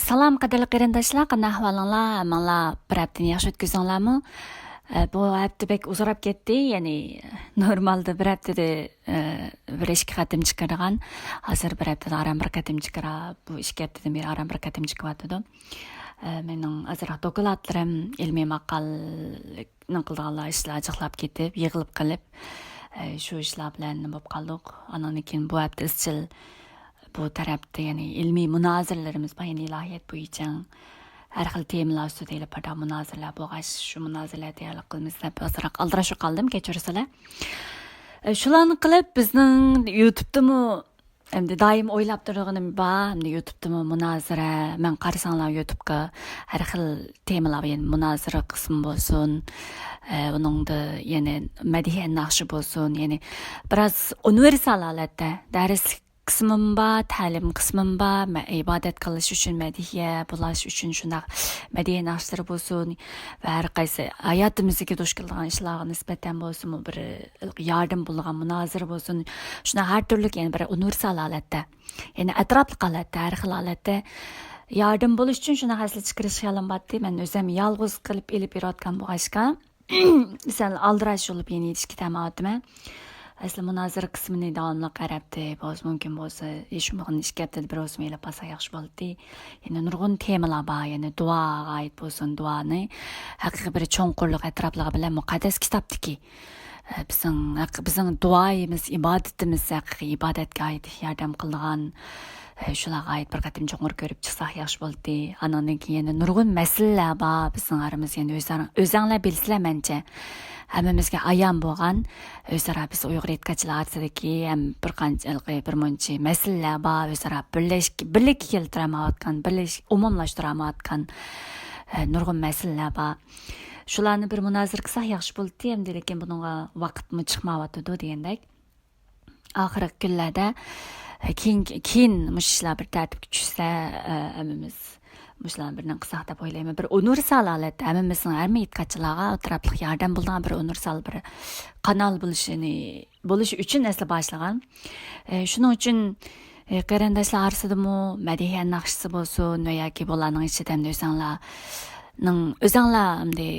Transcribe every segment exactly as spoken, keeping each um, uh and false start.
سالام قەدىرلىك قېرىنداشلار، قانداق ئەھۋالىڭلار؟ ھەممىڭلار بىر ھەپتىنى ياخشى ئۆتكۈزدۈڭلارمۇ؟ ئە، بۇ ھەپتە بەك ئۇزىراپ كەتتى، يەنى نورمالدا بىر ھەپتىدە، ئە، بىر ئىككى قېتىم چىقىرىدىغان، ھازىر بىر ھەپتىدە ئاران بىر قېتىم چىقىرا، بۇ ئىككى ھەپتىدىن بېرى ئاران بىر قېتىم چىقىۋاتىدۇ. ئە، مېنىڭ ئازراق دوكلاتلىرىم، ئىلمىي ماقالىنى قىلىدىغانلار ئىشلار جىقلاپ كېتىپ، يىغىلىپ قېلىپ، ئە، شۇ ئىشلار بىلەن بولۇپ قالدۇق. ئانىڭدىن كېيىن بۇ ھەپتە ئىزچىل بۇ تەرەپتە، يەنى ئىلمىي مۇنازىرىلىرىمىز بار، يەنى ئىلاھىيات بويىچە ھەر خىل تېمىلار ئۈستىدە ئېلىپ بارىدىغان مۇنازىرىلەر بولغاچ، شۇ مۇنازىرىلەر تەييارلىق قىلىمىز دەپ ئازراق ئالدىراش بولۇپ قالدىم، كەچۈرسىلەر. ئە، شۇلارنى قىلىپ، بىزنىڭ يۇتۇبتىمۇ ئەمدى دائىم ئويلاپ تۇرىدىغىنىم بار، ئەمدى يۇتۇبتىمۇ مۇنازىرە، مەن قارىساڭلار يۇتۇبقا ھەر خىل تېمىلار بار، يەنى مۇنازىرە قىسمى بولسۇن، ئە، ئۇنىڭدا يەنە مەدھىيە ناخشا بولسۇن، يەنى بىراز ئۇنىۋېرسال ھالەتتە دەرسلىك قىسمىم بار، تەلىم قىسمىم بار، مە-، ئىبادەت قىلىش ئۈچۈن مەدھىيە، بۇلاش ئۈچۈن شۇنداق مەدھىيە ناخشىلىرى بولسۇن ۋە ھەر قايسى ھاياتىمىزدىكى دۇچ كېلىدىغان ئىشلارغا نىسبەتەن بولسىمۇ بىر ياردىمى بولىدىغان مۇنازىرە بولسۇن، شۇنداق ھەر تۈرلۈك يەنە بىر ئۇنىۋېرسال ھالەتتە، يەنى ئەتراپلىق ھالەتتە، ھەر خىل ھالەتتە ياردىم بولۇش ئۈچۈن شۇنداق ئەسلى چىقىرىش خىيالىم بارتتى. مەن ئۆزۈم يالغۇز قىلىپ ئېلىپ بېرىۋاتقان بولغاچقا، سەل ئالدىراش بولۇپ يەنە يېتىشكە كېتەلمەيۋاتىمەن. ئەسلى مۇنازىرە قىسمىنى داۋاملىق ھەر ھەپتە بولسا، مۇمكىن بولسا، ھېچ بولمىغاندا ئىككى ھەپتىدە بىر بولسىمۇ ئېلىپ بارساق ياخشى بولاتتى. يەنە نۇرغۇن تېمىلار بار، يەنە دۇئاغا ئائىت بولسۇن، دۇئانى ھەقىقىي بىر چوڭقۇرلۇق ئەتراپلىقى بىلەن مۇقەددەس كىتابتىكى، ئە، بىزنىڭ ھەق-، بىزنىڭ دۇئايىمىز، ئىبادىتىمىز ھەقىقىي ئىبادەتكە ئائىت ياردەم قىلىدىغان، ئە، شۇلارغا ئائىت بىر قېتىم چوڭقۇر كۆرۈپ چىقساق ياخشى بولاتتى. ئانىڭدىن كېيىن يەنە نۇرغۇن مەسىلىلەر بار بىزنىڭ ئارىمىزدا، يەنە ئۆزەڭ-، ئۆزەڭلار بىلىسىلەر مەنچە. ھەممىمىزگە ئايان بولغان، ئۆزئارا بىز ئۇيغۇر ئېتىقادچىلار ئارىسىدىكى ھەم بىر قانچە، بىر مۇنچە مەسىلىلەر بار، ئۆزئارا بىرلەش-، بىرلىككە كەلتۈرەلمەيۋاتقان، بىرلەش-، ئومۇملاشتۇرالمايۋاتقان، ئە، نۇرغۇن مەسىلىلەر بار. شۇلارنى بىر مۇنازىرە قىلساق ياخشى بولاتتى، ئەمدى لېكىن بۇنىڭغا ۋاقىتمۇ چىقمايۋاتىدۇ دېگەندەك. ئاخىرقى كۈنلەردە، ئە، كېيىن، كېيىن مۇشۇ ئىشلار بىر تەرتىپكە چۈشسە، ئە، ھەممىمىز مۇشۇلارنى بىرنى قىلساق دەپ ئويلايمەن. بىر ئۇنىۋېرسال ھالەتتە ھەممىمىزنىڭ، ھەممە ئېتىقادچىلارغا ئەتراپلىق ياردەم بولىدىغان بىر ئۇنىۋېرسال بىر قانال بولۇشىنى، بولۇشى ئۈچۈن ئەسلى باشلىغان. ئە، شۇنىڭ ئۈچۈن، ئە، قېرىنداشلار ئارىسىدىمۇ مەدھىيە ناخشىسى بولسۇن ۋە ياكى بۇلارنىڭ ئىچىدە ئەمدى ئۆزەڭلارنىڭ، ئۆزەڭلار ئەمدى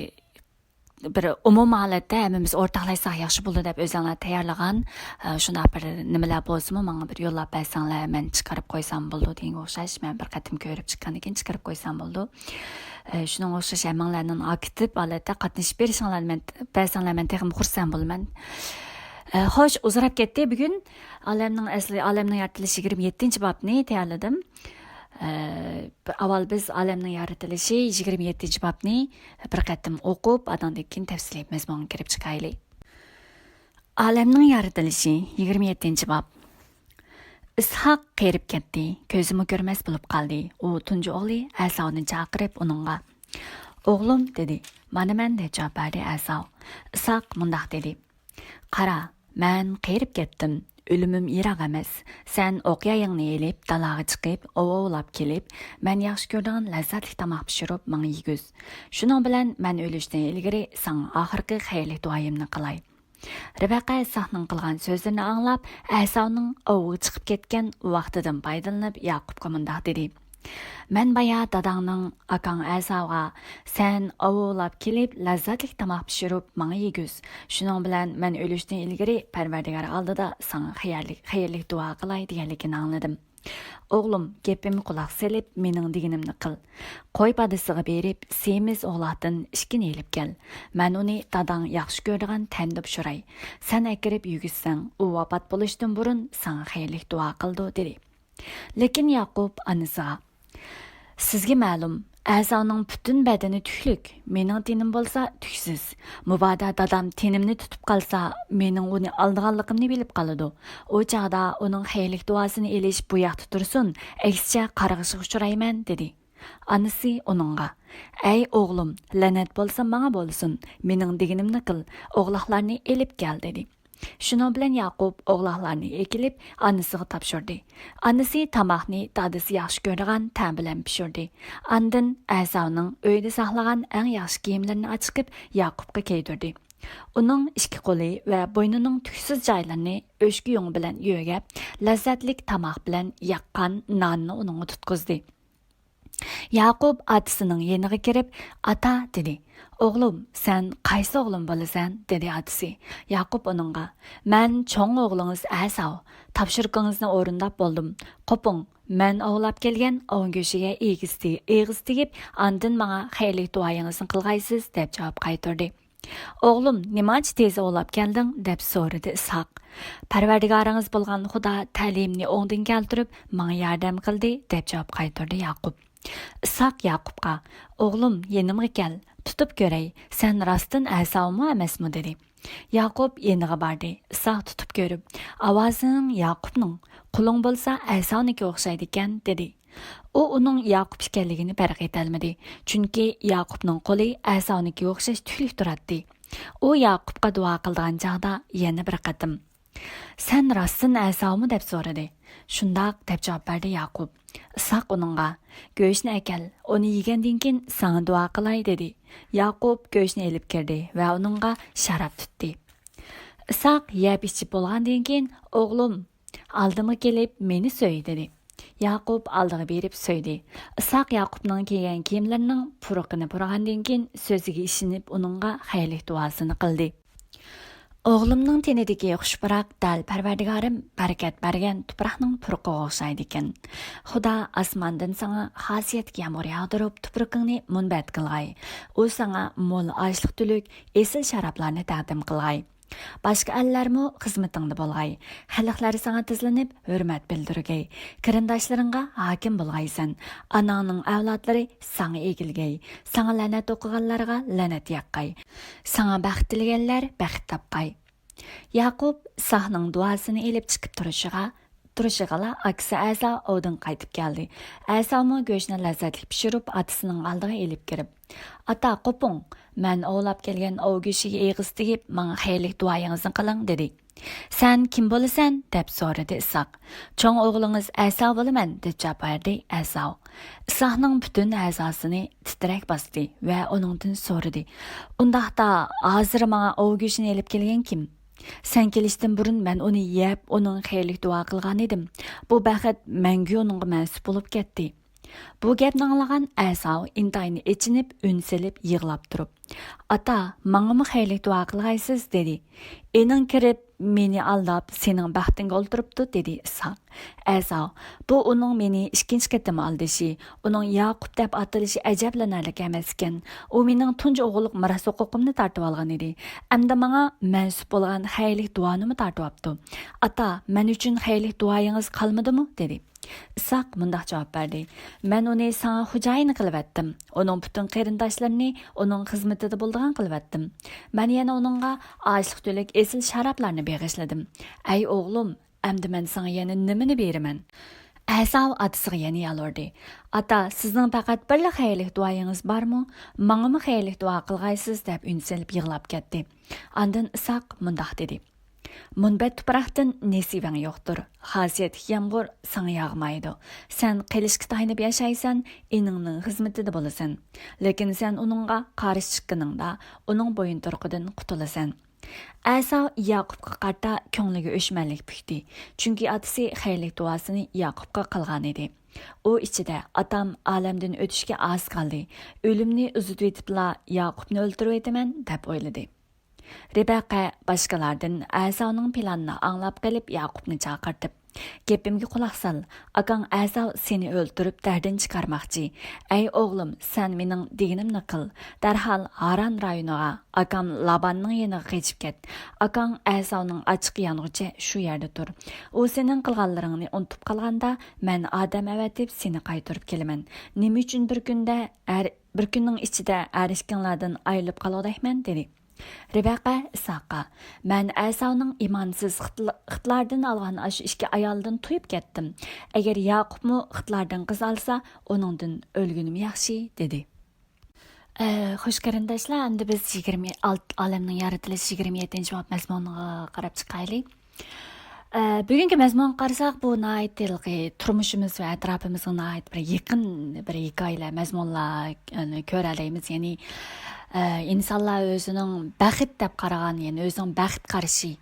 بىر ئومۇمىي ھالەتتە ھەممىمىز ئورتاقلاشساق ياخشى بولىدۇ دەپ ئۆزەڭلار تەييارلىغان، ئە، شۇنداق بىر نېمىلەر بولسىمۇ ماڭا بىر يوللاپ بەرسەڭلار، مەن چىقىرىپ قويسام بولىدۇ دېگەنگە ئوخشاش. مەن بىر قېتىم كۆرۈپ چىققاندىن كېيىن چىقىرىپ قويسام بولىدۇ. ئە، شۇنىڭغا ئوخشاش ھەممىڭلارنىڭ ئاكتىپ ھالەتتە قاتنىشىپ بېرىشىڭلار مەن، بەرسەڭلار مەن تېخىمۇ خۇرسەن بولىمەن. ئە، خوش، ئۇزىراپ كەتتى. بۈگۈن ئالەمنىڭ ئەسلى، ئالەمنىڭ يارىتىلىشى يىگىرمە يەتتىنچى بابنى تەييارلىدىم. ئە، ئاۋۋال بىز ئالەمنىڭ يارىتىلىشى يىگىرمە يەتتىنچى بابنى بىر قېتىم ئوقۇپ، ئاندىن كېيىن تەپسىلىي مەزمۇنغا كىرىپ چىقايلى. ئالەمنىڭ يارىتىلىشى يىگىرمە يەتتىنچى باب. ئىسھاق قېرىپ كەتتى، كۆزىمۇ كۆرمەس بولۇپ قالدى. ئۇ تۇنجى ئوغلى ئەساۋنى چاقىرىپ ئۇنىڭغا، «ئوغلۇم» دېدى. «مانا مەن» دەپ جاۋاب بەردى ئەساۋ. ئىسھاق مۇنداق دېدى، «قارا، مەن قېرىپ كەتتىم، ئۆلۈمۈم يىراق ئەمەس. سەن ئوق-يايىڭنى ئېلىپ، دالاغا چىقىپ، ئوۋ ئوۋلاپ كېلىپ، مەن ياخشى كۆرىدىغان لەززەتلىك تاماق پىشۇرۇپ، ماڭا يېگۈز. شۇنىڭ بىلەن مەن ئۆلۈشتىن ئىلگىرى ساڭا ئاخىرقى خەيرلىك دۇئايىمنى قىلاي.» رەبەقە ئىسھاقنىڭ قىلغان سۆزلىرىنى ئاڭلاپ، ئەساۋنىڭ ئوۋغا چىقىپ كەتكەن ۋاقتىدىن پايدىلىنىپ، ياقۇپقا مۇنداق دېدى، «مەن بايا داداڭنىڭ، ئاكاڭ ئەساۋغا، سەن ئوۋ ئوۋلاپ كېلىپ، لەززەتلىك تاماق پىشۇرۇپ، ماڭا يېگۈز. شۇنىڭ بىلەن مەن ئۆلۈشتىن ئىلگىرى پەرۋەردىگار ئالدىدا ساڭا خەيرلىك، خەيرلىك دۇئا قىلاي» دېگەنلىكىنى ئاڭلىدىم. «ئوغلۇم، گېپىمگە قۇلاق سېلىپ، مېنىڭ دېگىنىمنى قىل. قوي پادىسىغا بېرىپ، سېمىز ئوغلاقتىن ئىككىنى ئېلىپ كەل. مەن ئۇنى داداڭ ياخشى كۆرىدىغان تەمدە پىشۇراي. سەن ئەكىرىپ يېگۈزسەڭ، ئۇ ۋاپات بولۇشتىن بۇرۇن ساڭا خەيرلىك دۇئا قىلىدۇ» دېدى. لېكىن ياقۇپ ئانىسىغا، «سىزگە مەلۇم، ئەساۋنىڭ پۈتۈن بەدىنى تۈكلۈك، مېنىڭ تېنىم بولسا تۈكسىز. مۇبادا دادام تېنىمنى تۇتۇپ قالسا، مېنىڭ ئۇنى ئالىدىغانلىقىمنى بىلىپ قالىدۇ. ئۇ چاغدا ئۇنىڭ خەيرلىك دۇئاسىنى ئېلىش بۇ ياقتا تۇرسۇن، ئەكسىچە قارغىشىغا ئۇچرايمەن» دېدى. ئانىسى ئۇنىڭغا، «ئەي ئوغلۇم، لەنەت بولسا ماڭا بولسۇن، مېنىڭ دېگىنىمنى قىل، ئوغلاقلارنى ئېلىپ كەل» دېدى. شۇنىڭ بىلەن ياقۇپ ئوغلاقلارنى ئەكېلىپ، ئانىسىغا تاپشۇردى. ئانىسى تاماقنى دادىسى ياخشى كۆرىدىغان تەم بىلەن پىشۇردى. ئاندىن ئەساۋنىڭ ئۆيدە ساقلىغان ئەڭ ياخشى كىيىملىرىنى ئاچىقىپ، ياقۇپقا كىيدۈردى. ئۇنىڭ ئىككى قولى ۋە بوينىنىڭ تۈكسىز جايلىرىنى ئۆچكە يۇڭى بىلەن يۆگەپ، لەززەتلىك تاماق بىلەن ياققان ناننى ئۇنىڭغا تۇتقۇزدى. ياقۇپ ئاتىسىنىڭ يېنىغا كىرىپ، «ئاتا» دېدى. «ئوغلۇم، سەن قايسى ئوغلۇم بولىسەن؟» دېدى ئاتىسى. ياقۇپ ئۇنىڭغا، «مەن چوڭ ئوغلىڭىز ئەساۋ. تاپشۇرۇقىڭىزنى ئورۇنداپ بولدۇم. قوپۇڭ، مەن ئوۋلاپ كەلگەن ئوۋ گۆشىگە ئېگىز تېگىپ، ئاندىن ماڭا خەيرلىك دۇئايىڭىزنى قىلغايسىز» دەپ جاۋاب قايتۇردى. «ئوغلۇم، نېمانچە تېز ئوۋلاپ كەلدىڭ؟» دەپ سورىدى ئىسھاق. «پەرۋەردىگارىڭىز بولغان خۇدا تەلىيىمنى ئوڭدىن كەلتۈرۈپ، ماڭا ياردەم قىلدى» دەپ جاۋاب قايتۇردى ياقۇپ. ئىسھاق ياقۇپقا، «ئوغلۇم، يېنىمغا كەل، تۇتۇپ كۆرەي، سەن راستتىن ئەساۋمۇ ئەمەسمۇ؟» دېدى. ياقۇپ يېنىغا باردى. ئىسھاق تۇتۇپ كۆرۈپ، «ئاۋازىڭ ياقۇپنىڭ، قولۇڭ بولسا ئەساۋنىڭكىگە ئوخشايدىكەن» دېدى. ئۇ ئۇنىڭ ياقۇپ ئىكەنلىكىنى پەرق ئېتەلمىدى، چۈنكى ياقۇپنىڭ قولى ئەساۋنىڭكىگە ئوخشاش تۈكلۈك تۇراتتى. ئۇ ياقۇپقا دۇئا قىلىدىغان چاغدا يەنە بىر قېتىم، «سەن راستتىن ئەساۋمۇ؟» دەپ سورىدى. «شۇنداق» دەپ جاۋاب بەردى ياقۇپ. ئىسھاق ئۇنىڭغا، «گۆشنى ئەكەل، ئۇنى يېگەندىن كېيىن ساڭا دۇئا قىلاي» دېدى. ياقۇپ گۆشنى ئېلىپ كىردى ۋە ئۇنىڭغا شاراب تۇتتى. ئىسھاق يەپ ئىچىپ بولغاندىن كېيىن، «ئوغلۇم، ئالدىمغا كېلىپ مېنى سۆي» دېدى. ياقۇپ ئالدىغا بېرىپ سۆيدى. ئىسھاق ياقۇپنىڭ كىيگەن كىيىملىرىنىڭ پۇرىقىنى پۇرىغاندىن كېيىن، سۆزىگە ئىشىنىپ ئۇنىڭغا خەيرلىك دۇئاسىنى قىلدى. «ئوغلۇمنىڭ تېنىدىكى خۇش پۇراق دەل پەرۋەردىگارىم بەرىكەت بەرگەن تۇپراقنىڭ پۇرىقىغا ئوخشايدىكەن. خۇدا ئاسماندىن ساڭا خاسىيەتلىك يامغۇر ياغدۇرۇپ، تۇپرىقىڭنى مۇنبەت قىلغاي. ئۇ ساڭا مول ئاشلىق تۈلۈك ئېسىل شارابلارنى تەقدىم قىلغاي. باشقا ئەللەرمۇ خىزمىتىڭدە بولغاي. خەلقلەر ساڭا تىزلىنىپ ھۆرمەت بىلدۈرگەي. قېرىنداشلىرىڭغا ھاكىم بولغايسەن. ئاناڭنىڭ ئەۋلادلىرى ساڭا ئېگىلگەي. ساڭا لەنەت ئوقۇغانلارغا لەنەت ياغقاي. ساڭا بەخت تىلىگەنلەر بەخت تاپقاي.» ياقۇپ ئىسھاقنىڭ دۇئاسىنى ئېلىپ چىقىپ تۇرۇشىغا، تۇرۇشىغىلا ئاكىسى ئەساۋ ئوۋدىن قايتىپ كەلدى. ئەساۋمۇ گۆشنى لەززەتلىك پىشۇرۇپ، ئاتىسىنىڭ ئالدىغا ئېلىپ كىرىپ، «ئاتا، قوپۇڭ! مەن ئوۋلاپ كەلگەن ئوۋ گۆشىگە ئېغىز تېگىپ، ماڭا خەيرلىك دۇئايىڭىزنى قىلىڭ» دېدى. «سەن كىم بولىسەن؟» دەپ سورىدى ئىسھاق. «چوڭ ئوغلىڭىز ئەساۋ بولىمەن» دەپ جاۋاب بەردى ئەساۋ. ئىسھاقنىڭ پۈتۈن ئەزاسىنى تىترەك باستى ۋە ئۇنىڭدىن سورىدى، «ئۇنداقتا، ھازىر ماڭا ئوۋ گۆشىنى ئېلىپ كەلگەن كىم؟ سەن كېلىشتىن بۇرۇن مەن ئۇنى يەپ، ئۇنىڭغا خەيرلىك دۇئا قىلغانىدىم. بۇ بەخت مەڭگۈ ئۇنىڭغا مەنسۇپ بولۇپ كەتتى.» بۇ گەپنى ئاڭلىغان ئەساۋ ئىنتايىن ئېچىنىپ، ئۈن سېلىپ يىغلاپ تۇرۇپ، «ئاتا، ماڭىمۇ خەيرلىك دۇئا قىلغايسىز» دېدى. «ئېنىڭ كىرىپ، مېنى ئالداپ، سېنىڭ بەختىڭگە ئولتۇرۇپتۇ» دېدى ئىسھاق. ئەساۋ، بۇ ئۇنىڭ مېنى ئىككىنچى قېتىم ئالدىشى، ئۇنىڭ ياقۇپ دەپ ئاتىلىشى ئەجەبلىنەرلىك ئەمەس ئىكەن. ئۇ مېنىڭ تۇنجى ئوغۇللۇق مىراس ھوقۇقۇمنى تارتىۋالغان ئىدى. ئەمدى ماڭا مەنسۇپ بولغان خەيرلىك دۇئانىمۇ تارتىۋاپتۇ. «ئاتا، مەن ئۈچۈن خەيرلىك دۇئايىڭىز قالمىدىمۇ؟» دېدى. ئىسھاق مۇنداق جاۋاب بەردى، «مەن ئۇنى ساڭا خوجايىن قىلىۋەتتىم. ئۇنىڭ پۈتۈن قېرىنداشلىرىنى ئۇنىڭ خىزمىتىدە بولىدىغان قىلىۋەتتىم. مەن يەنە ئۇنىڭغا ئاشلىق تۈلۈك ئېسىل شارابلارنى بېغىشلىدىم. ئەي ئوغلۇم، ئەمدى مەن ساڭا يەنە نېمىنى بېرىمەن؟» ئەساۋ ئاتىسىغا يەنە يالۋۇردى. «ئاتا، سىزنىڭ پەقەت بىرلا خەيرلىك دۇئايىڭىز بارمۇ؟ ماڭىمۇ خەيرلىك دۇئا قىلغايسىز» دەپ ئۈن سېلىپ يىغلاپ كەتتى. ئاندىن ئىسھاق مۇنداق دېدى، «مۇنبەت تۇپراقتىن نېسىۋەڭ يوقتۇر، خاسىيەتلىك يامغۇر ساڭا ياغمايدۇ. سەن قېلىشقا تايىنىپ ياشايسەن، ئېنىڭنىڭ خىزمىتىدە بولىسەن. لېكىن سەن ئۇنىڭغا قارشى چىققىنىڭدا، ئۇنىڭ بويۇنتۇرۇقىدىن قۇتۇلىسەن.» ئەساۋ ياقۇپقا قارىتا كۆڭلىگە ئۆچمەنلىك پۈكتى، چۈنكى ئاتىسى خەيرلىك دۇئاسىنى ياقۇپقا قىلغانىدى. ئۇ ئىچىدە، «ئاتام ئالەمدىن ئۆتۈشكە ئاز قالدى، ئۆلۈمنى ئۇزىتىۋېتىپلا ياقۇپنى ئۆلتۈرۈۋېتىمەن» دەپ ئويلىدى. رىبەقە باشقىلاردىن ئەساۋنىڭ پىلانىنى ئاڭلاپ قېلىپ، ياقۇپنى چاقىرتىپ، «گېپىمگە قۇلاق سال، ئاكاڭ ئەساۋ سېنى ئۆلتۈرۈپ دەردىن چىقارماقچى. ئەي ئوغلۇم، سەن مېنىڭ دېگىنىمنى قىل، دەرھال ھاران رايونىغا، ئاكام لاباننىڭ يېنىغا قېچىپ كەت. ئاكاڭ ئەساۋنىڭ ئاچچىقى يانغۇچە شۇ يەردە تۇر. ئۇ سېنىڭ قىلغانلىرىڭنى ئۇنتۇپ قالغاندا، مەن ئادەم ئەۋەتىپ سېنى قايتۇرۇپ كېلىمەن. نېمە ئۈچۈن بىر كۈندە ھەر، بىر كۈننىڭ ئىچىدە ھەر ئىككىڭلاردىن ئايرىلىپ قالغۇدەكمەن؟» دېدى. رىبەقە ئىسھاققا، «مەن ئەساۋنىڭ ئىمانسىز خىتلا-، خىتلاردىن ئالغان ئاشۇ ئىككى ئايالىدىن تويۇپ كەتتىم. ئەگەر ياقۇپمۇ خىتلاردىن قىز ئالسا، ئۇنىڭدىن ئۆلگىنىم ياخشى» دېدى. ئە، خوش قېرىنداشلار، ئەمدى بىز يىگىرمە ئالتە، ئالەمنىڭ يارىتىلىشى يىگىرمە يەتتىنچى باب مەزمۇنىغا قاراپ چىقايلى. ئە، بۈگۈنكى مەزمۇنغا قارىساق، بۇ ناھايىتى ھېلىقى تۇرمۇشىمىز ۋە ئەتراپىمىزغا ناھايىتى بىر يېقىن بىر ھېكايىلەر، مەزمۇنلار، ئە، كۆرەلەيمىز. يەنى، ئە، ئىنسانلار ئۆزىنىڭ بەخت دەپ قارىغان، يەنى ئۆزىنىڭ بەخت قارىشى،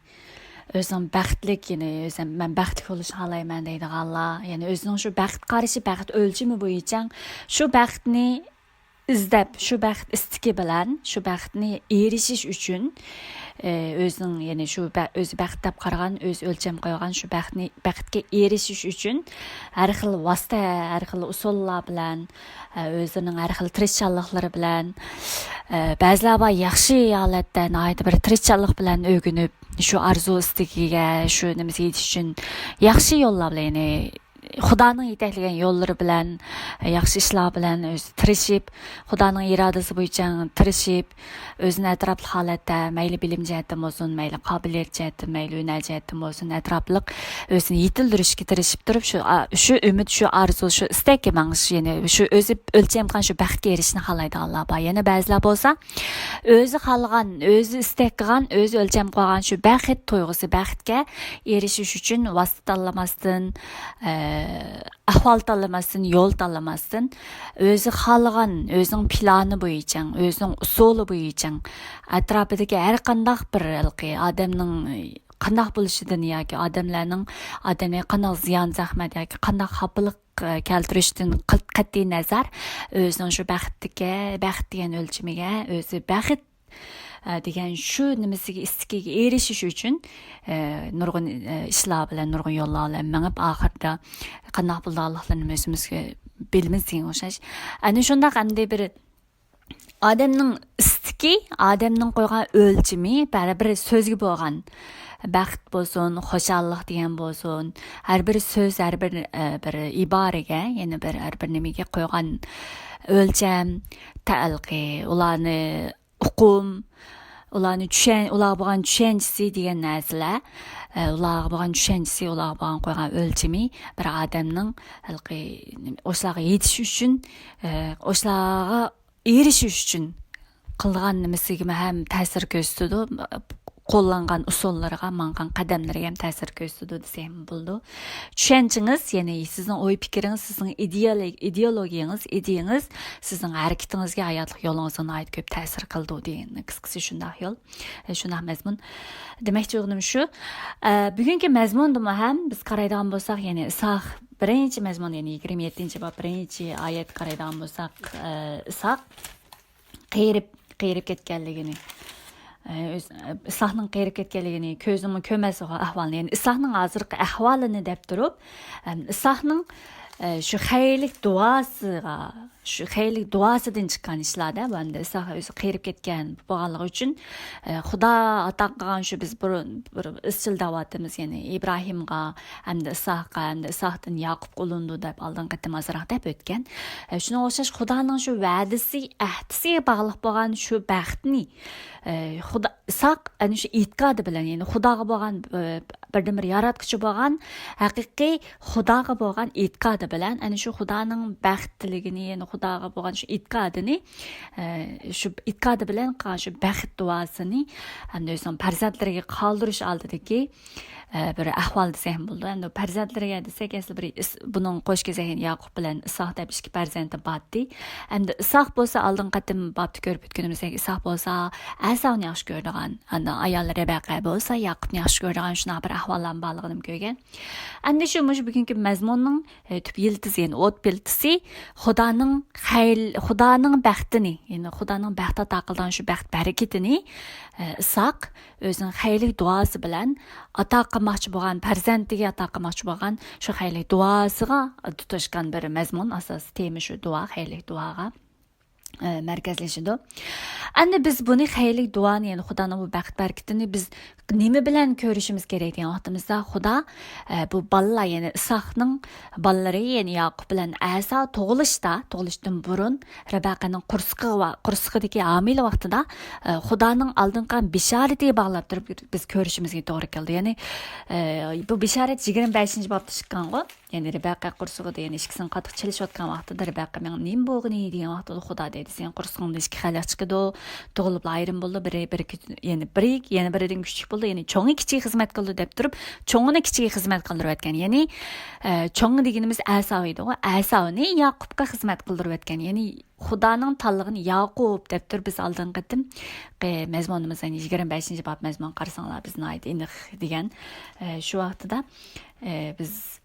ئۆزىنىڭ بەختلىك، يەنى ئۆزۈم، مەن بەختلىك بولۇشنى خالايمەن دەيدىغانلار، يەنى ئۆزىنىڭ شۇ بەخت قارىشى، بەخت ئۆلچىمى بويىچە شۇ بەختنى ئىزدەپ، شۇ بەخت ئىستىكى بىلەن شۇ بەختنى ئېرىشىش ئۈچۈن، ئى، ئۆزىنىڭ، يەنى شۇ بە-، ئۆزى بەخت دەپ قارىغان، ئۆزى ئۆلچەم قويغان شۇ بەختنى، بەختكە ئېرىشىش ئۈچۈن ھەر خىل ۋاسىتە، ھەر خىل ئۇسۇللار بىلەن، ئە، ئۆزىنىڭ ھەر خىل تىرىشچانلىقلىرى بىلەن، ئە، بەزىلەر بار ياخشى ھالەتتە ناھايىتى بىر تىرىشچانلىق بىلەن ئۆگىنىپ، شۇ ئارزۇ ئىستىكىگە، شۇ نېمىسىگە يېتىش ئۈچۈن ياخشى يوللار بىلەن، يەنى خۇدانىڭ يېتەكلىگەن يوللىرى بىلەن، ياخشى ئىشلار بىلەن ئۆزى تىرىشىپ، خۇدانىڭ ئىرادىسى بويىچە تىرىشىپ، ئۆزىنى ئەتراپلىق ھالەتتە، مەيلى بىلىم جەھەتتىن بولسۇن، مەيلى قابىلىيەت جەھەتتىن، مەيلى ھۈنەر جەھەتتىن بولسۇن، ئەتراپلىق ئۆزىنى يېتىلدۈرۈشكە تىرىشىپ تۇرۇپ، شۇ، شۇ ئۈمىد، شۇ ئارزۇ، شۇ ئىستەككە مېڭىش، يەنى شۇ ئۆزى ئۆلچەم قىلغان شۇ بەختكە ئېرىشىشنى خالايدىغانلار بار. يەنە بەزىلەر بولسا، ئۆزى خالىغان، ئۆزى ئىستەك قىلغان، ئۆزى ئۆلچەم قويغان شۇ بەخت تۇيغۇسى، بەختكە ئېرىشىش ئۈچۈن ۋاسىتە تاللىماستىن، ئە، ئەھۋال تاللىماستىن، يول تاللىماستىن، ئۆزى خالىغان، ئۆزىنىڭ پىلانى بويىچە، ئۆزىنىڭ ئۇسۇلى بويىچە، ئەتراپىدىكى ھەر قانداق بىر ھېلىقى ئادەمنىڭ قانداق بولۇشىدىن ياكى ئادەملەرنىڭ، ئادەمگە قانداق زىيان زەخمەت ياكى قانداق خاپىلىق، ئە، كەلتۈرۈشتىن قەت-، قەتئىي نەزەر، ئۆزىنىڭ شۇ بەختكە، بەخت دېگەن ئۆلچىمىگە، ئۆزى بەخت، ئە، دېگەن شۇ نېمىسىگە، ئىستىكىگە ئېرىشىش ئۈچۈن، ئە، نۇرغۇن، ئە، ئىشلار بىلەن، نۇرغۇن يوللار بىلەن مېڭىپ، ئاخىرىدا قانداق بولىدىغانلىقلىرىنى ئۆزىمىزگە بىلىمىز دېگەن ئوخشاش. ئەنە شۇنداق ئەمدى بىر ئادەمنىڭ ئىستىكى، ئادەمنىڭ قويغان ئۆلچىمى، بەرىبىر سۆزگە بولغان بەخت بولسۇن، خۇشاللىق دېگەن بولسۇن، ھەر بىر سۆز، ھەر بىر، ئە، بىر ئىبارىگە، يەنە بىر، ھەر بىر نېمىگە قويغان ئۆلچەم، تەلقى، ئۇلارنى ئۇقۇم، ئۇلارنى چۈشەن-، ئۇلارغا بولغان چۈشەنچىسى دېگەن نەرسىلەر، ئە، ئۇلارغا بولغان چۈشەنچىسى، ئۇلارغا بولغان قويغان ئۆلچىمى بىر ئادەمنىڭ ھېلىقى ئوشۇلارغا يېتىش ئۈچۈن، ئە، ئوشۇلارغا ئېرىشىش ئۈچۈن قىلغان نېمىسىگىمۇ ھەم تەسىر كۆرسىتىدۇ. قوللانغان ئۇسۇللىرىغا، ماڭغان قەدەملىرىگە ھەم تەسىر كۆرسىتىدۇ دېسەم بولىدۇ. چۈشەنچىڭىز، يەنى سىزنىڭ ئوي-پىكرىڭىز، سىزنىڭ ئىدېئال-، ئىدېئولوگىيىڭىز، ئىدىيىڭىز سىزنىڭ ھەرىكىتىڭىزگە، ھاياتلىق يولىڭىزغا ناھايىتى كۆپ تەسىر قىلىدۇ دېگەن قىسقىسى شۇنداق يول، شۇنداق مەزمۇن. دېمەكچى بولغىنىم شۇ، ئە، بۈگۈنكى مەزمۇندىمۇ ھەم بىز قارايدىغان بولساق، يەنى ئىسھاق بىرىنچى مەزمۇن، يەنى يىگىرمە يەتتىنچى باب بىرىنچى ئايەتكە قارايدىغان بولساق، ئە، ئىسھاق قېرىپ، قېرىپ كەتكەنلىكىنى، ئە، ئۆز-، ئىسھاقنىڭ قېرىپ كەتكەنلىكىنى، كۆزىمۇ كۆرمەس بولغان ئەھۋالنى، يەنى ئىسھاقنىڭ ھازىرقى ئەھۋالىنى دەپ تۇرۇپ، ئەم، ئىسھاقنىڭ، ئە، شۇ خەيرلىك دۇئاسىغا، شۇ خەيرلىك دۇئاسىدىن چىققان ئىشلار-دە، بۇ ئەمدى ئىسھاق ئۆزى قېرىپ كەتكەن بولغانلىقى ئۈچۈن، ئە، خۇدا ئاتا قىلغان شۇ بىز بۇرۇن بىر ئىزچىل دەۋاتىمىز، يەنى ئىبراھىمغا، ھەمدە ئىسھاققا، ھەمدە ئىسھاقتىن ياقۇپقا ئۇلىنىدۇ دەپ ئالدىنقى قېتىم ئازراق دەپ ئۆتكەن. ئە، شۇنىڭغا ئوخشاش خۇدانىڭ شۇ ۋەدىسى، ئەھدىسىگە باغلىق بولغان شۇ بەختنى، ئە، خۇدا، ئىسھاق ئەنە شۇ ئېتىقادى بىلەن، يەنى خۇداغا بولغان، ئە، بىردىنبىر ياراتقۇچى بولغان، ھەقىقىي خۇداغا بولغان ئېتىقادى بىلەن، ئەنە شۇ خۇدانىڭ بەختلىكىنى، يەنى خۇداغا بولغان شۇ ئېتىقادىنى، ئە، شۇ ئېتىقادى بىلەن قىلغان شۇ بەخت دۇئاسىنى، ئەمدى ئۆزىنىڭ پەرزەنتلىرىگە قالدۇرۇش ئالدىدىكى، ئە، بىر ئەھۋال دېسەك ھەم بولىدۇ. ئەمدى پەرزەنتلىرىگە دېسەك، ئەسلى بىر ئىس-، بۇنىڭ قوش كېزەك ياقۇپ بىلەن ئىسھاق دەپ ئىككى پەرزەنتى بارتتى. ئەمدى ئىسھاق بولسا ئالدىنقى قېتىم بابتا كۆرۈپ ئۆتكىنىمىزدەك، ئىسھاق بولسا ئەساۋنى ياخشى كۆرىدىغان، ئاندىن ئايالى رەبەقە بولسا ياقۇپنى ياخشى كۆرىدىغان شۇنداق بىر ئەھۋاللارنىڭ بارلىقىنى كۆرگەن. ئەمدى شۇ مۇشۇ بۈگۈنكى مەزمۇننىڭ، ئە، تۈپ يىلتىزى، يەنى ئوت پىلتىسى خۇدانىڭ خەير-، خۇدانىڭ بەختىنى، يەنى خۇدانىڭ بەخت ئاتا قىلىدىغان شۇ بەخت بەرىكىتىنى، ئە، ئىسھاق ئۆزىنىڭ خەيرلىك دۇئاسى بىلەن ئاتا قىلماقچى بولغان، پەرزەنتىگە ئاتا قىلماقچى بولغان شۇ خەيرلىك دۇئاسىغا تۇتاشقان بىر مەزمۇن، ئاساسىي تېما شۇ دۇئا، خەيرلىك دۇئاغا، ئە، مەركەزلىشىدۇ. ئەمدى بىز بۇنى خەيرلىك دۇئانى، يەنى خۇدانىڭ بۇ بەخت بەرىكىتىنى بىز نېمە بىلەن كۆرۈشىمىز كېرەك دېگەن ۋاقتىمىزدا، خۇدا، ئە، بۇ بالىلار، يەنى ئىسھاقنىڭ بالىلىرى، يەنى ياقۇپ بىلەن ئەسا تۇغۇلۇشتا، تۇغۇلۇشتىن بۇرۇن رەبەقەنىڭ قورسىقى ۋە قورسىقىدىكى ھامىلە ۋاقتىدا، ئە، خۇدانىڭ ئالدىنقى بېشارىتىگە باغلاپ تۇرۇپ بىز كۆرۈشىمىزگە توغرا كېلىدۇ. يەنى، ئە، بۇ بېشارەت يىگىرمە بەشىنچى بابتا چىققانغۇ. يەنى رەبەقە قورسىقىدا، يەنى ئىككىسىنىڭ قاتتىق چېلىشىۋاتقان ۋاقتىدا رەبەقە ماڭا نېمە بولغىنى دېگەن ۋاقتىدا خۇدا دەيدۇ، دېسەڭ، قورسىقىڭدا ئىككى خەلق چىقىدۇ، تۇغۇلۇپلا ئايرىم بولىدۇ، بىرى، بىرى، يەنى بىرى، يەنە بىرىدىن كۈچلۈك بولىدۇ، يەنى چوڭى كىچىككە خىزمەت قىلىدۇ دەپ تۇرۇپ، چوڭىنى كىچىككە خىزمەت قىلدۇرۇۋەتكەن. يەنى، ئە، چوڭى دېگىنىمىز ئەساۋ ئىدىغۇ، ئەساۋنى ياقۇپقا خىزمەت قىلدۇرۇۋەتكەن. يەنى خۇدانىڭ تاللىغىنى ياقۇپ دەپ تۇرۇپ، بىز ئالدىنقى قېتىم، ئە، مەزمۇنىمىز، يەنى يىگىرمە بەشىنچى باب مەزمۇنىنى قارىساڭلار، بىز ناھايىتى ئېنىق دېگەن. ئە، شۇ ۋاقتىدا، ئە، بىز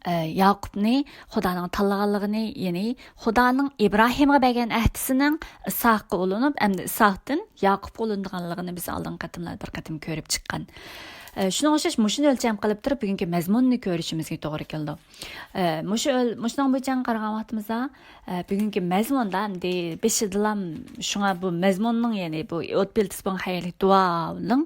ئە، ياقۇپنى خۇدانىڭ تاللىغانلىقىنى، يەنى خۇدانىڭ ئىبراھىمغا بەرگەن ئەھدىسىنىڭ ئىسھاققا ئۇلىنىپ، ئەمدى ئىسھاقتىن ياقۇپقا ئۇلىنىدىغانلىقىنى بىز ئالدىنقى قېتىملاردا بىر قېتىم كۆرۈپ چىققان. ئە، شۇنىڭغا ئوخشاش مۇشۇنى ئۆلچەم قىلىپ تۇرۇپ، بۈگۈنكى مەزمۇننى كۆرۈشىمىزگە توغرا كېلىدۇ. ئە، مۇشۇ ئۆل-، مۇشۇنىڭ بويىچە قارىغان ۋاقتىمىزدا، ئە، بۈگۈنكى مەزمۇندا ئەمدى بېشىدىلام شۇڭا بۇ مەزمۇننىڭ، يەنى بۇ ئوت پىلتىسى بولغان خەيرلىك دۇئانىڭ،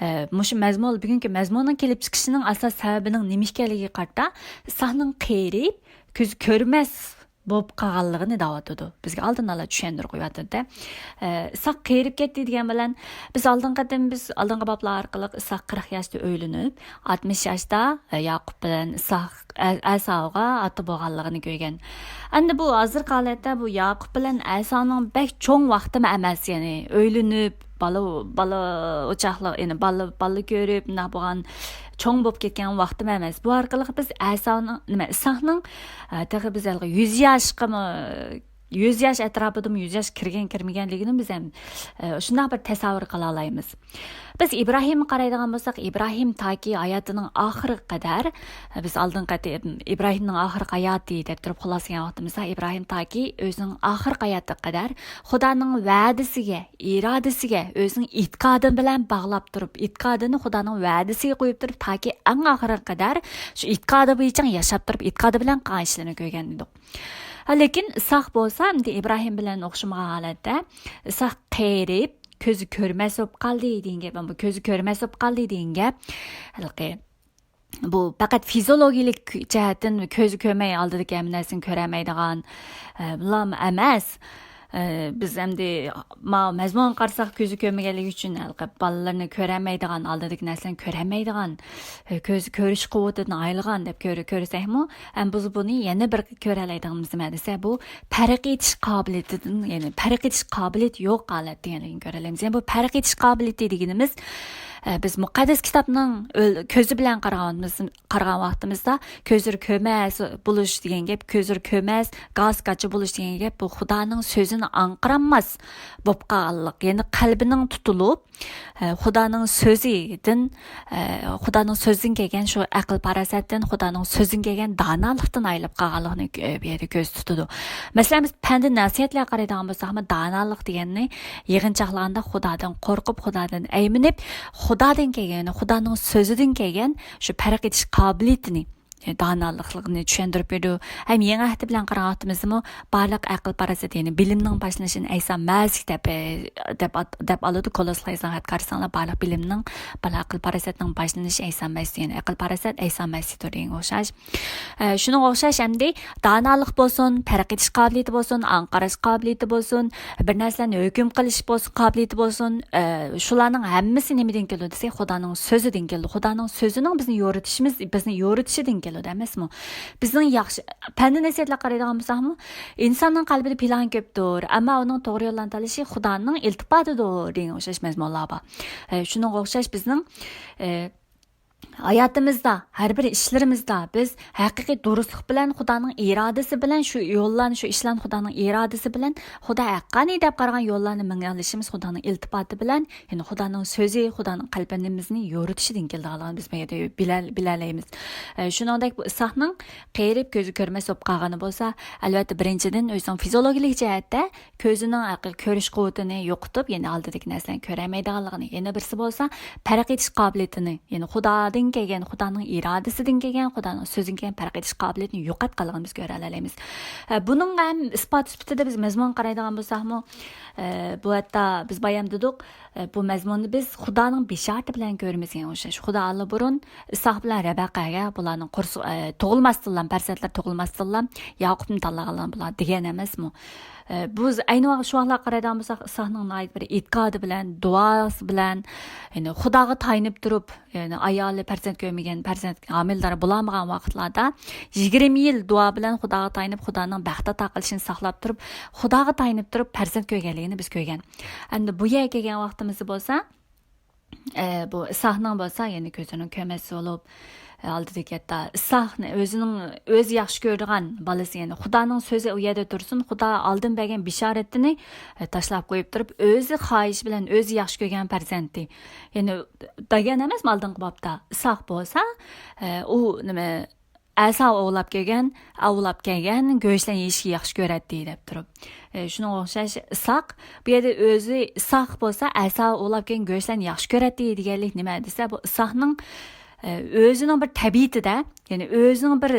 ئە، مۇشۇ مەزمۇن، بۈگۈنكى مەزمۇننىڭ كېلىپ چىقىشىنىڭ ئاساس سەۋەبىنىڭ نېمە ئىكەنلىكىگە قارىتا، ئىسھاقنىڭ قېرىپ، كۆزى كۆرمەس بولۇپ قالغانلىقىنى دەۋاتىدۇ. بىزگە ئالدىن ئالا چۈشەندۈرۈپ قويۇۋاتىدۇ-دە. ئە، ئىسھاق قېرىپ كەتتى دېگەن بىلەن، بىز ئالدىنقى قېتىم، بىز ئالدىنقى بابلار ئارقىلىق ئىسھاق قىرىق ياشتا ئۆيلىنىپ، ئاتمىش ياشتا، ئە، ياقۇپ بىلەن ئىسھاق ئە-، ئەساۋغا ئاتا بولغانلىقىنى كۆرگەن. ئەمدى بۇ ھازىرقى ھالەتتە بۇ ياقۇپ بىلەن ئەساۋنىڭ بەك چوڭ ۋاقتىمۇ ئەمەس، يەنى ئۆيلىنىپ، بالا، بالا ئوچاقلىق، يەنى بالا، بالا كۆرۈپ، مۇنداق بولغان چوڭ بولۇپ كەتكەن ۋاقتىمۇ ئەمەس. بۇ ئارقىلىق بىز ئەساۋنىڭ، نېمە، ئىسھاقنىڭ، ئە، تېخى بىز ھېلىقى يۈز ياشقىمۇ، يۈز ياش ئەتراپىدىمۇ، يۈز ياش كىرگەن كىرمىگەنلىكىنى بىز ھەم، ئە، شۇنداق بىر تەسەۋۋۇر قىلالايمىز. بىز ئىبراھىمغا قارايدىغان بولساق، ئىبراھىم تاكى ھاياتىنىڭ ئاخىرىغا قەدەر، بىز ئالدىنقى قېتىم ئىبراھىمنىڭ ئاخىرقى ھاياتى دەپ تۇرۇپ خۇلاسىلىگەن ۋاقتىمىزدا، ئىبراھىم تاكى ئۆزىنىڭ ئاخىرقى ھاياتىغا قەدەر خۇدانىڭ ۋەدىسىگە، ئىرادىسىگە، ئۆزىنىڭ ئېتىقادى بىلەن باغلاپ تۇرۇپ، ئېتىقادىنى خۇدانىڭ ۋەدىسىگە قويۇپ تۇرۇپ، تاكى ئەڭ ئاخىرىغا قەدەر شۇ ئېتىقادى بويىچە ياشاپ تۇرۇپ، ئېتىقادى بىلەن قىلغان ئىشلىرىنى كۆرگەن ئىدۇق. ھە، لېكىن ئىسھاق بولسا، ئەمدى ئىبراھىم بىلەن ئوخشىمىغان ھالەتتە، ئىسھاق قېرىپ، كۆزى كۆرمەس بولۇپ قالدى دېگەن گەپ. بۇ كۆزى كۆرمەس بولۇپ قالدى دېگەن گەپ، ھېلىقى، بۇ پەقەت فىزىولوگىيىلىك جەھەتتىن كۆزى كۆرمەي، ئالدىدىكى ھەممە نەرسىنى كۆرەلمەيدىغان، ئە، بۇلارمۇ ئەمەس. ئە، بىز ئەمدى ماۋۇ مەزمۇنغا قارىساق، كۆزى كۆرمىگەنلىكى ئۈچۈن ھېلىقى بالىلىرىنى كۆرەلمەيدىغان، ئالدىدىكى نەرسىلەرنى كۆرەلمەيدىغان، ئە، كۆز كۆرۈش قۇۋۋىتىدىن ئايرىلغان دەپ كۆر-، كۆرسەكمۇ، ھەم بىز بۇنى يەنە بىر كۆرەلەيدىغىنىمىز نېمە دېسە، بۇ پەرق ئېتىش قابىلىيىتىدىن، يەنى پەرق ئېتىش قابىلىيىتى يوق ھالەت دېگەنلىكىنى كۆرەلەيمىز. يەنى بۇ پەرق ئېتىش قابىلىيىتى دېگىنىمىز، ئە، بىز مۇقەددەس كىتابنىڭ ئۆل-، كۆزى بىلەن قارىغانمىز-، قارىغان ۋاقتىمىزدا كۆزلىرى كۆرمەس بولۇش دېگەن گەپ، كۆزلىرى كۆرمەس، گاس-گاچا بولۇش دېگەن گەپ، بۇ خۇدانىڭ سۆزىنى ئاڭقىرالماس بولۇپ قالغانلىق. يەنى قەلبىنىڭ تۇتۇلۇپ، ئە، خۇدانىڭ سۆزىدىن، ئە، خۇدانىڭ سۆزىدىن كەلگەن شۇ ئەقىل-پاراسەتتىن، خۇدانىڭ سۆزىدىن كەلگەن دانالىقتىن ئايرىلىپ قالغانلىقىنى، ئە، بۇ يەردە كۆزدە تۇتىدۇ. مەسىلەن، بىز پەندىن نەسىھەتلەرگە قارايدىغان بولساقمۇ، دانالىق دېگەننى يىغىنچاقلىغاندا خۇدادىن قورقۇپ، خۇدادىن ئەيمىنىپ، خۇدادىن كەلگەن، خۇدانىڭ سۆزىدىن كەلگەن شۇ پەرق ئېتىش قابىلىيىتىنى، دانالىقلىقىنى چۈشەندۈرۈپ بېرىدۇ. ھەم يېڭى ئەھدى بىلەن قارىغان ۋاقتىمىزدىمۇ بارلىق ئەقىل-پاراسەت، يەنى بىلىمنىڭ باشلىنىشىنى ئەيسا مەسىھ دەپ، دەپ، دەپ ئالىدۇ. كولوسلارغا قارىساڭلار، بارلىق بىلىمنىڭ، بارلىق ئەقىل-پاراسەتنىڭ باشلىنىشى ئەيسا مەسىھ، يەنى ئەقىل-پاراسەت ئەيسا مەسىھتۇر دېگەنگە ئوخشاش. ئە، شۇنىڭغا ئوخشاش ئەمدى دانالىق بولسۇن، پەرق ئېتىش قابىلىيىتى بولسۇن، ئاڭقىرىش قابىلىيىتى بولسۇن، بىر نەرسىلەرنى ھۆكۈم قىلىش بولسۇن، قابىلىيىتى بولسۇن، ئە، شۇلارنىڭ ھەممىسى نېمىدىن كېلىدۇ دېسەك، خۇدانىڭ سۆزىدىن كېلىدۇ. خۇدانىڭ سۆزىنىڭ بىزنى يورۇتۇشىمىز، بىزنى يورۇتۇشىدىن كېلىدۇ ئەمەسمۇ؟ بىزنىڭ ياخشى، پەندىن نەسىھەتلەرگە قارايدىغان بولساقمۇ، ئىنساننىڭ قەلبىدە پىلان كۆپتۇر، ئەمما ئۇنىڭ توغرا يوللارنى تاللىشى خۇدانىڭ ئىلتىپاتىدۇر دېگەن ئوخشاش مەزمۇنلار بار. ئە، شۇنىڭغا ئوخشاش بىزنىڭ، ئە، ھاياتىمىزدا، ھەر بىر ئىشلىرىمىزدا بىز ھەقىقىي دۇرۇسلۇق بىلەن، خۇدانىڭ ئىرادىسى بىلەن شۇ يوللارنى، شۇ ئىشلارنى خۇدانىڭ ئىرادىسى بىلەن، خۇدا ھەققانىي دەپ قارىغان يوللارنى مېڭىۋېلىشىمىز خۇدانىڭ ئىلتىپاتى بىلەن، يەنى خۇدانىڭ سۆزى، خۇدانىڭ قەلبىمىزنى يورۇتۇشىدىن كېلىدىغانلىقىنى بىز بۇ يەردە بىلە-، بىلەلەيمىز. ئە، شۇنىڭدەك بۇ ئىسھاقنىڭ قېرىپ كۆزى كۆرمەس بولۇپ قالغىنى بولسا، ئەلۋەتتە بىرىنچىدىن ئۆزىنىڭ فىزىولوگىيىلىك جەھەتتە كۆزىنىڭ ھەقىقىي كۆرۈش قۇۋۋىتىنى يوقىتىپ، يەنى ئالدىدىكى نەرسىلەرنى كۆرەلمەيدىغانلىقىنى، يەنە بىرسى بولسا پەرق ئېتىش قابىلىيىتىنى، يەنى خۇدادىن كەلگەن، خۇدانىڭ ئىرادىسىدىن كەلگەن، خۇدانىڭ سۆزىدىن كەلگەن پەرق ئېتىش قابىلىيىتىنى يوقاتقانلىقىنى بىز كۆرەلەيمىز. ئە، بۇنىڭغا ھەم ئىسپات سۈپىتىدە بىز مەزمۇنغا قارايدىغان بولساقمۇ، ئە، بۇ ھەتتا بىز بايام دېدۇق، ئە، بۇ مەزمۇننى بىز خۇدانىڭ بېشارىتى بىلەن كۆرىمىز دېگەن ئوخشاش. خۇدا ئاللىبۇرۇن ئىسھاق بىلەن رەبەقەگە بۇلارنىڭ قورسىقى، ئە، تۇغۇلماستىنلا، پەرزەنتلەر تۇغۇلماستىنلا ياقۇپنى تاللىغانلار بۇلار دېگەن ئەمەسمۇ؟ ئە، بۇ ئەينى ۋاقىت شۇ ۋاقىتلارغا قارايدىغان بولساق، ئىسھاقنىڭ ناھايىتى بىر ئېتىقادى بىلەن، دۇئاسى بىلەن، يەنى خۇداغا تايىنىپ تۇرۇپ، يەنى ئايالى پەرزەنت كۆرمىگەن، پەرزەنت ھامىلىدار بولالمىغان ۋاقىتلاردا يىگىرمە يىل دۇئا بىلەن خۇداغا تايىنىپ، خۇدانىڭ بەخت ئاتا قىلىشىنى ساقلاپ تۇرۇپ، خۇداغا تايىنىپ تۇرۇپ پەرزەنت كۆرگەنلىكىنى بىز كۆرگەن. ئەمدى بۇ يەرگە كەلگەن ۋاقتىمىزدا بولسا، ئە، بۇ ئىسھاقنىڭ بولسا يەنە كۆزىنىڭ كۆرمەس بولۇپ، ئە، ئالدىدىكى ھەتتا ئىسھاقنى ئۆزىنىڭ، ئۆزى ياخشى كۆرىدىغان بالىسى، يەنى خۇدانىڭ سۆزى ئۇ يەردە تۇرسۇن، خۇدا ئالدىن بەرگەن بېشارەتنى، ئە، تاشلاپ قويۇپ تۇرۇپ، ئۆزى خاھىشى بىلەن ئۆزى ياخشى كۆرگەن پەرزەنتى. يەنى دېگەن ئەمەسمۇ ئالدىنقى بابتا؟ ئىسھاق بولسا، ئە، ئۇ نېمە، ئەسا ئوۋلاپ كەلگەن، ئاۋلاپ كەلگەن گۆشلەرنى يېيىشكە ياخشى كۆرەتتى دەپ تۇرۇپ. ئە، شۇنىڭغا ئوخشاش ئىسھاق بۇ يەردە ئۆزى، ئىسھاق بولسا ئەسا ئوۋلاپ كەلگەن گۆشلەرنى ياخشى كۆرەتتى دېگەنلىك نېمە دېسە، بۇ ئىسھاقنىڭ، ئە، ئۆزىنىڭ بىر تەبىئىتىدە، يەنى ئۆزىنىڭ بىر،